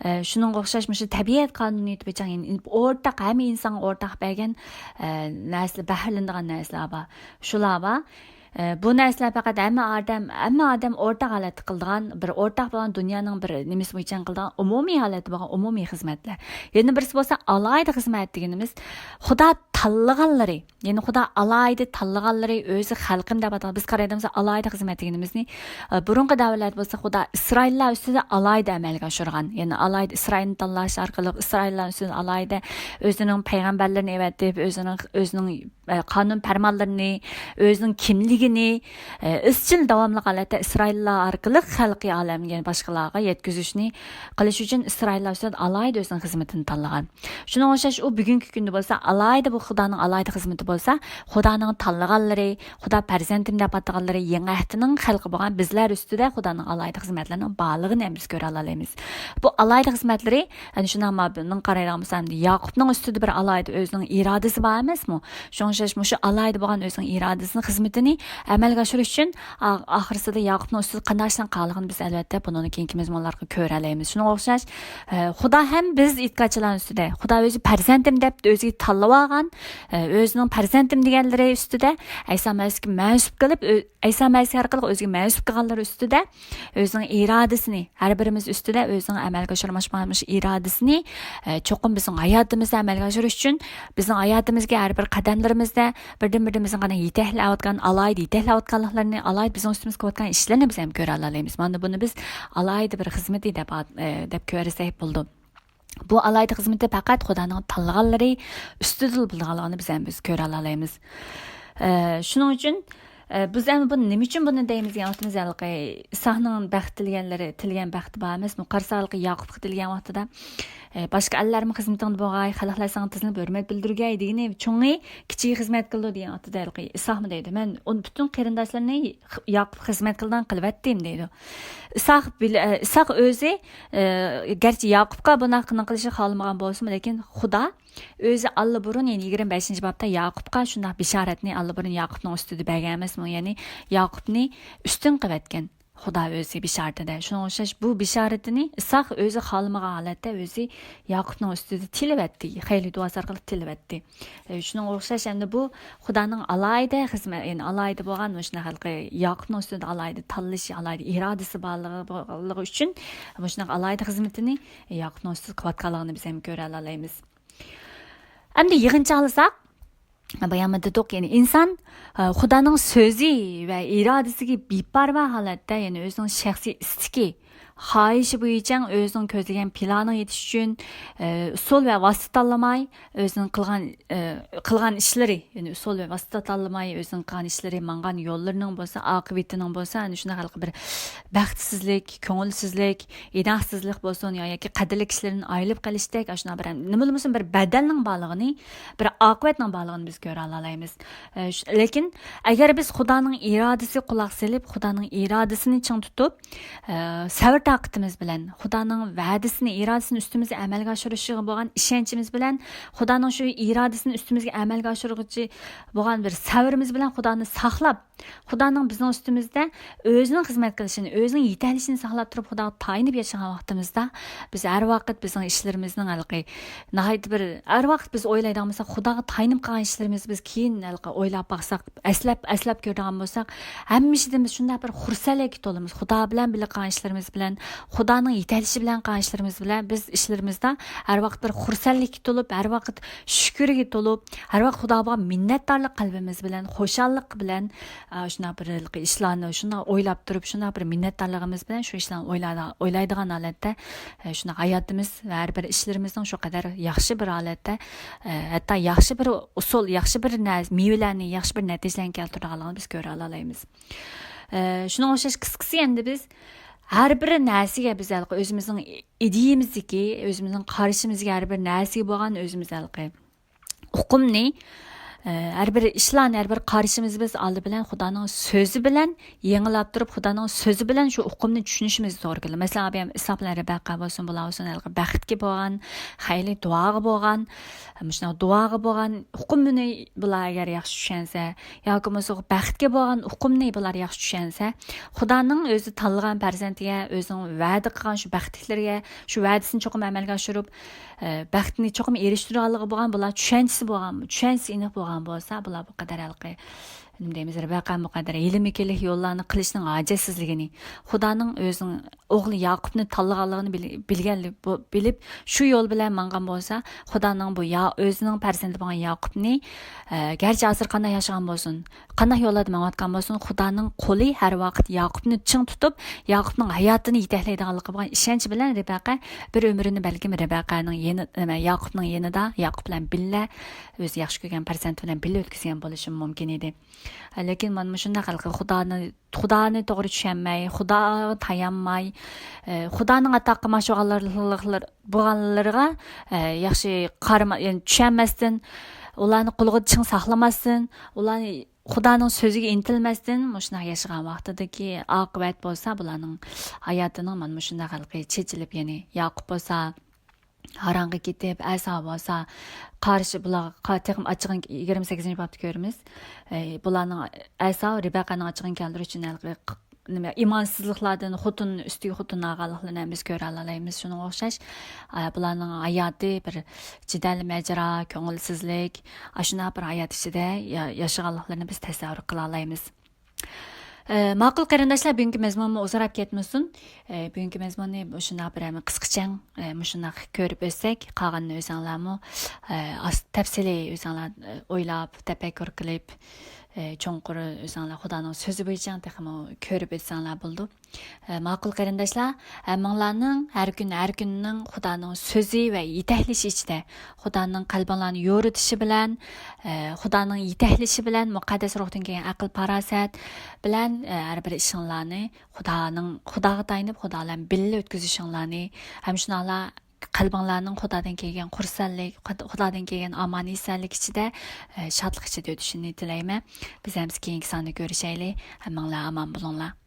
ئە، شۇنىڭغا ئوخشاش مۇشۇ تەبىئەت قانۇنىيىتى بويىچە يەنە ئورتاق، ھەممە ئىنسانغا ئورتاق بەرگەن، ئە، نەرسىلەر، بەھرىلىنىدىغان نەرسىلەر بار. شۇلار بار. ئە، بۇ نەرسىلەر پەقەت ھەممە ئادەم، ھەممە ئادەم ئورتاق ھالەتتە قىلىدىغان، بىر ئورتاق بولغان دۇنيانىڭ بىر نېمىسى بويىچە قىلىدىغان ئومۇمىي ھالەتتە بولغان ئومۇمىي خىزمەتلەر. يەنە بىرسى بولسا ئالاھىدە خىزمەت دېگىنىمىز خۇدا تاللىغانلىرى، يەنى خۇدا ئالاھىدە تاللىغانلىرى ئۆزى خەلقىم دەپ ئاتىغان، بىز قارايدىغىمىزدا ئالاھىدە خىزمەت دېگىنىمىزنى، ئە، بۇرۇنقى دەۋرلەردە بولسا خۇدا ئىسرائىللار ئۈستىدە ئالاھىدە ئەمەلگە ئاشۇرغان. يەنى ئالاھىدە ئىسرائىلنى تاللاش ئارقىلىق ئىسرائىللار ئۈستىدە ئالاھىدە ئۆزىنىڭ پەيغەمبەرلىرىنى ئەۋەتىپ، ئۆزىنىڭ، ئۆزىنىڭ، ئە، قانۇن پەرمانلىرىنى، ئۆزىنىڭ كىملىكىنى، ئە، ئىزچىل داۋاملىق ھالەتتە ئىسرائىللار ئارقىلىق خەلقى ئالەمگە، يەنى باشقىلارغا يەتكۈزۈشنى قىلىش ئۈچۈن ئىسرائىللار ئۈستىدە ئالاھىدە ئۆزىنىڭ خىزمىتىنى تاللىغان. شۇنىڭغا ئوخشاش، ئۇ بۈگۈنكى كۈندە بولسا، ئالاھىدە بۇ خۇدانىڭ ئالاھىدە خىزمىتى بولسا، خۇدانىڭ تاللىغانلىرى، خۇدا پەرزەنتىم دەپ ئاتىغانلىرى، يېڭى ئەھدىنىڭ خەلقى بولغان بىزلەر ئۈستىدە خۇدانىڭ ئالاھىدە خىزمەتلىرىنىڭ بارلىقىنى ھەم بىز كۆرەلەيمىز. بۇ ئالاھىدە خىزمەتلىرى، يەنى شۇنداق ما بۇنىڭ قارايدىغان بولسا، ئەمدى ياقۇپنىڭ ئۈستىدە بىر ئالاھىدە ئۆزىنىڭ ئىرادىسى بار ئەمەسمۇ؟ شۇڭا ئوخشاش مۇشۇ ئالاھىدە بولغان ئۆزىنىڭ ئىرادىسىنى، خىزمىتىنى ئەمەلگە ئاشۇرۇش ئۈچۈن ئا-، ئاخىرسىدا ياقۇپنىڭ ئۈستىدە قانداق ئىشلارنى قىلغانلىقىنى بىز ئەلۋەتتە بۇنىڭدىن كېيىنكى مەزمۇنلاردا كۆرەلەيمىز. شۇنىڭغا ئوخشاش، ئە، خۇدا ھەم بىز ئېتىقادچىلارنىڭ ئۈستىدە، خۇدا ئۆزى پەرزەنتىم دەپ ئۆزىگە تاللىۋالغان، ئە، ئۆزىنىڭ پەرزەنتىم دېگەنلىرى ئۈستىدە ئەيسا مەسىھكە مەنسۇپ قىلىپ، ئۆ-، ئەيسا مەسىھ ئارقىلىق ئۆزىگە مەنسۇپ قىلغانلىرى ئۈستىدە ئۆزىنىڭ ئىرادىسىنى، ھەر بىرىمىز ئۈستىدە ئۆزىنىڭ ئەمەلگە ئاشۇرماقچى بولغان مۇشۇ ئىرادىسىنى، ئە، چوقۇم بىزنىڭ ھاياتىمىزدا ئەمەلگە ئاشۇرۇش ئۈچۈن، بىزنىڭ ھاياتىمىزدىكى ھەر بىر قەدەملىرىمىزدە بىردىن-بىردىن بىزنى قانداق يېتەكلەۋاتقان، ئالاھىدە يېتەكلەۋاتقانلىقلىرىنى، ئالاھىدە بىزنىڭ ئۈستىمىزگە قىلىۋاتقان ئىشلىرىنى بىز ھەم كۆرەلەيمىز. مانا بۇنى بىز ئالاھىدە بىر خىزمىتى دەپ، ئە، دەپ كۆرسەك بولىدۇ. بۇ ئالاھىدە خىزمىتى پەقەت خۇدانىڭ تاللىغانلىرى ئۈستىدىلا بولىدىغانلىقىنى بىز ھەم بىز كۆرەلەيمىز. ئە، شۇنىڭ ئۈچۈن، ئە، بىز ئەمدى بۇنى نېمە ئۈچۈن بۇنى دەيمىز دېگەن ۋاقتىمىزدا، ھېلىقى ئىساقنىڭ بەخت تىلىگەنلىرى، تىلىگەن بەختى بار ئەمەسمۇ؟ قارىساق، ھېلىقى ياقۇپقا تىلىگەن ۋاقتىدا، ئە، باشقا ئەللەرمۇ خىزمىتىڭدە بولغاي، خەلقلەر ساڭا تىزلىنىپ ھۆرمەت بىلدۈرگەي دېگىنى چوڭى كىچىكى خىزمەت قىلىدۇ دېگەن ۋاقتىدا، ھېلىقى ئىساقمۇ دەيدۇ، مەن ئۇنى پۈتۈن قېرىنداشلىرىنى ياقۇپ خىزمەت قىلىدىغان قىلىۋەتتىم دەيدۇ. ئىساق بىل-، ئە، ئىساق ئۆزى، ئە، گەرچە ياقۇپقا بۇنداق قىلىشنى خالىمىغان بولسىمۇ، لېكىن خۇدا ئۆزى ئاللىبۇرۇن، يەنى يىگىرمە بەشىنچى بابتا ياقۇپقا شۇنداق بېشارەتنى ئاللىبۇرۇن ياقۇپنىڭ ئۈستىدە بەرگەن ئەمەسمۇ؟ يەنى ياقۇپنى ئۈستۈن قىلىۋەتكەن خۇدا ئۆزى بېشارىتىدە. شۇنىڭغا ئوخشاش بۇ بېشارىتىنى ئىساق ئۆزى خالىمىغان ھالەتتە ئۆزى ياقۇپنىڭ ئۈستىدە تىلىۋەتتى، خەيرى دۇئاسى ئارقىلىق تىلىۋەتتى. ئە، شۇنىڭغا ئوخشاش ئەمدى بۇ خۇدانىڭ ئالاھىدە خىزمەت، يەنى ئالاھىدە بولغان مۇشۇنداق ھېلىقى ياقۇپنىڭ ئۈستىدە ئالاھىدە تاللىشى، ئالاھىدە ئىرادىسى بارلىقى، بارلىقى ئۈچۈن مۇشۇنداق ئالاھىدە خىزمىتىنى ياقۇپنىڭ ئۈستىدە قىلىۋاتقانلىقىنى بىز ھەم كۆرەلەيمىز. ئەمدى يىغىنچاقلىساق، بايانمۇ دېدۇق، يەنى ئىنسان، ئە، خۇدانىڭ سۆزى ۋە ئىرادىسىگە بىپەرۋا ھالەتتە، يەنى ئۆزىنىڭ شەخسىي ئىستىكى، خاھىشى بويىچە ئۆزىنىڭ كۆزلىگەن پىلانىغا يېتىش ئۈچۈن، ئە، ئۇسۇل ۋە ۋاسىتە تاللىماي، ئۆزىنىڭ قىلغان، ئە، قىلغان ئىشلىرى، يەنى ئۇسۇل ۋە ۋاسىتە تاللىماي، ئۆزىنىڭ قىلغان ئىشلىرى، ماڭغان يوللىرىنىڭ بولسا، ئاقىۋىتىنىڭ بولسا، ئەنە شۇنداق ھېلىقى بىر بەختسىزلىك، كۆڭۈلسىزلىك، ئىناقسىزلىق بولسۇن يا، ياكى قەدىرلىك كىشىلىرىدىن ئايرىلىپ قېلىشتەك، ئاشۇنداق بىر نېمە بولمىسۇن بىر بەدەلنىڭ بارلىقىنى، بىر ئاقىۋەتنىڭ بارلىقىنى بىز كۆرەلەيمىز. ئە، ش-، لېكىن ئەگەر بىز خۇدانىڭ ئىرادىسىگە قۇلاق سېلىپ، خۇدانىڭ ئىرادىسىنى چىڭ تۇتۇپ، ئە، سەۋر تاقىتىمىز بىلەن، خۇدانىڭ ۋەدىسىنى، ئىرادىسىنى ئۈستىمىزگە ئەمەلگە ئاشۇرۇشىغا بولغان ئىشەنچىمىز بىلەن، خۇدانىڭ شۇ ئىرادىسىنى ئۈستىمىزگە ئەمەلگە ئاشۇرغۇچى بولغان بىر سەۋرىمىز بىلەن خۇدانى ساقلاپ، خۇدانىڭ بىزنىڭ ئۈستىمىزدە ئۆزىنىڭ خىزمەت قىلىشىنى، ئۆزىنىڭ يېتەكلىشىنى ساقلاپ تۇرۇپ، خۇداغا تايىنىپ ياشىغان ۋاقتىمىزدا، بىز ھەر ۋاقىت بىزنىڭ ئىشلىرىمىزنىڭ ھېلىقى ناھايىتى بىر، ھەر ۋاقىت بىز ئويلايدىغان بولساق، خۇداغا تايىنىپ قالغان ئىشلىرىمىز بىز كېيىن ھېلىقى ئويلاپ باقساق، ئەسلەپ، ئەسلەپ كۆرىدىغان بولساق، ھەممە ئىشىدىن بىز شۇنداق بىر خۇرسەنلىككە تولىمىز. خۇدا بىلەن بىللە قىلغان ئىشلىرىمىز بىلەن، خۇدانىڭ يېتەكلىشى بىلەن قىلغان ئىشلىرىمىز بىلەن بىز ئىشلىرىمىزدا ھەر ۋاقىت بىر خۇرسەنلىككە تولۇپ، ھەر ۋاقىت شۈكۈرگە تولۇپ، ھەر ۋاقىت خۇداغا بولغان مىننەتدارلىق قەلبىمىز بىلەن، خۇشاللىق بىلەن، ئا، شۇنداق بىر ھېلىقى ئىشلارنى شۇنداق ئويلاپ تۇرۇپ، شۇنداق بىر مىننەتدارلىقىمىز بىلەن شۇ ئىشلارنى ئويلايدىغان، ئويلايدىغان ھالەتتە، ئە، شۇنداق ھاياتىمىز ۋە ھەر بىر ئىشلىرىمىزنىڭ شۇ قەدەر ياخشى بىر ھالەتتە، ئە، ھەتتا ياخشى بىر ئۇسۇل، ياخشى بىر نە-، مېۋىلەرنى، ياخشى بىر نەتىجىلەرنى كەلتۈرىدىغانلىقىنى بىز كۆرەلەيمىز. ئە، شۇنىڭغا ئوخشاش قىسقىسى ئەمدى بىز ھەر بىر نەرسىگە بىز ھېلىقى ئۆزىمىزنىڭ ئىدىيىمىزدىكى، ئۆزىمىزنىڭ قارىشىمىزدىكى ھەر بىر نەرسىگە بولغان ئۆزىمىز ھېلىقى ئۇقۇمنى، ئە، ھەر بىر ئىشلارنى، ھەر بىر قارىشىمىزنى بىز ئالدى بىلەن خۇدانىڭ سۆزى بىلەن يېڭىلاپ تۇرۇپ، خۇدانىڭ سۆزى بىلەن شۇ ئۇقۇمنى چۈشىنىشىمىز توغرا كېلىدۇ. مەسىلەن، ئابىيام ئىساق بىلەن رېبەقە بولسۇن، بۇلار بولسۇن، ھېلىقى بەختكە بولغان، خەيرلىك دۇئاغا بولغان، مۇشۇنداق دۇئاغا بولغان ئۇقۇمنى بۇلار ئەگەر ياخشى چۈشەنسە، ياكى بولمىسا بەختكە بولغان ئۇقۇمنى بۇلار ياخشى چۈشەنسە، خۇدانىڭ ئۆزى تاللىغان پەرزەنتىگە، ئۆزىنىڭ ۋەدە قىلغان شۇ بەختلىكلىرىگە، شۇ ۋەدىسىنى چوقۇم ئەمەلگە ئاشۇرۇپ، ئە، بەختنى چوقۇم ئېرىشتۈرىدىغانلىقى بولغان، بۇلار چۈشەنچىسى بولغان، چۈشەنچىسى ئېنىق بولغان بولسا، بۇلار بۇ قەدەر ھېلىقى، نېمە دەيمىز، رەبەقە بۇ قەدەر ھىيلە-مىكىرلىك يوللارنى قىلىشنىڭ ھاجەتسىزلىكىنى، خۇدانىڭ ئۆزىنىڭ ئوغلى ياقۇپنى تاللىغانلىقىنى بىل-، بىلگەنلىك، بۇ، بىلىپ، شۇ يول بىلەن ماڭغان بولسا، خۇدانىڭ بۇ يا-، ئۆزىنىڭ پەرزەنتى بولغان ياقۇپنى، ئە، گەرچە ھازىر قانداق ياشىغان بولسۇن، قانداق يوللاردا مېڭىۋاتقان بولسۇن، خۇدانىڭ قولى ھەر ۋاقىت ياقۇپنى چىڭ تۇتۇپ، ياقۇپنىڭ ھاياتىنى يېتەكلەيدىغانلىقىغا بولغان ئىشەنچ بىلەن رېبەقە بىر ئۆمرىنى بەلكىم رېبەقەنىڭ يېنى-، نېمە، ياقۇپنىڭ يېنىدا، ياقۇپ بىلەن بىللە، ئۆزى ياخشى كۆرگەن پەرزەنتى بىلەن بىللە ئۆتكۈزگەن بولۇشى مۇمكىن ئىدى. لېكىن مانا مۇشۇنداق ھېلىقى خۇدانى، خۇدانى توغرا چۈشەنمەي، خۇداغا تايانماي، ئە، خۇدانىڭ ئاتا قىلماقچى بولغانلىرى-، بولغانلىرىغا، ئە، ياخشى قارىما-، يەنى چۈشەنمەستىن، ئۇلارنى قولىغا چىڭ ساقلىماستىن، ئۇلارنى خۇدانىڭ سۆزىگە ئىنتىلمەستىن مۇشۇنداق ياشىغان ۋاقتىدىكى ئاقىۋەت بولسا، بۇلارنىڭ ھاياتىنىڭ مانا مۇشۇنداق ھېلىقى چېچىلىپ، يەنى ياقۇپ بولسا، ھاراڭغا كېتىپ، ئەسا بولسا قارشى بۇلارغا تېخىمۇ ئاچچىقىنى، يىگىرمە سەككىزىنچى بابتا كۆرىمىز. ئە، بۇلارنىڭ ئەسا رىبەقەنىڭ ئاچچىقىنى كەلتۈرۈش ئۈچۈن ھېلىقى ق-، نېمە، ئىمانسىزلىقلاردىن خوتۇن ئۈستىگە خوتۇن ئالغانلىقلىرىنى ھەممىمىز كۆرەلەيمىز. شۇنىڭغا ئوخشاش، ئە، بۇلارنىڭ ھاياتى بىر جېدەل، مەجرا، كۆڭۈلسىزلىك، ئاشۇنداق بىر ھايات ئىچىدە يا-، ياشىغانلىقلىرىنى بىز تەسەۋۋۇر قىلالايمىز. ئە، ماقۇل قېرىنداشلار، بۈگۈنكى مەزمۇنمۇ ئۇزىراپ كەتمىسۇن. ئە، بۈگۈنكى مەزمۇننى مۇشۇنداق بىر ھەم قىسقىچەڭ، ئە، مۇشۇنداق كۆرۈپ ئۆتسەك، قالغىنىنى ئۆزۈڭلارمۇ، ئە، ئاس-، تەپسىلىي ئۆزۈڭلار، ئە، ئويلاپ، تەپەككۇر قىلىپ، ئە، چوڭقۇر ئۆزۈڭلار خۇدانىڭ سۆزى بويىچە تېخىمۇ كۆرۈپ ئۆتسەڭلار بولىدۇ. ئە، ماقۇل قېرىنداشلار، ھەممىڭلارنىڭ ھەر كۈن، ھەر كۈننىڭ خۇدانىڭ سۆزى ۋە يېتەكلىشى ئىچىدە، خۇدانىڭ قەلبىڭلارنى يورۇتۇشى بىلەن، ئە، خۇدانىڭ يېتەكلىشى بىلەن، مۇقەددەس روھتىن كەلگەن ئەقىل-پاراسەت بىلەن، ئە، ھەر بىر ئىشىڭلارنى خۇدانىڭ، خۇداغا تايىنىپ، خۇدا بىلەن بىللە ئۆتكۈزۈشۈڭلارنى، ھەم شۇنداقلا قەلبىڭلارنىڭ خۇدادىن كەلگەن خۇرسەنلىك، خۇد-، خۇدادىن كەلگەن ئامان-ئېسەنلىك ئىچىدە، ئە، شادلىق ئىچىدە ئۆتۈشىنى تىلەيمەن. بىز ھەممىسى كېيىنكى ساندا كۆرۈشەيلى. ھەممىڭلار ئامان بولۇڭلار.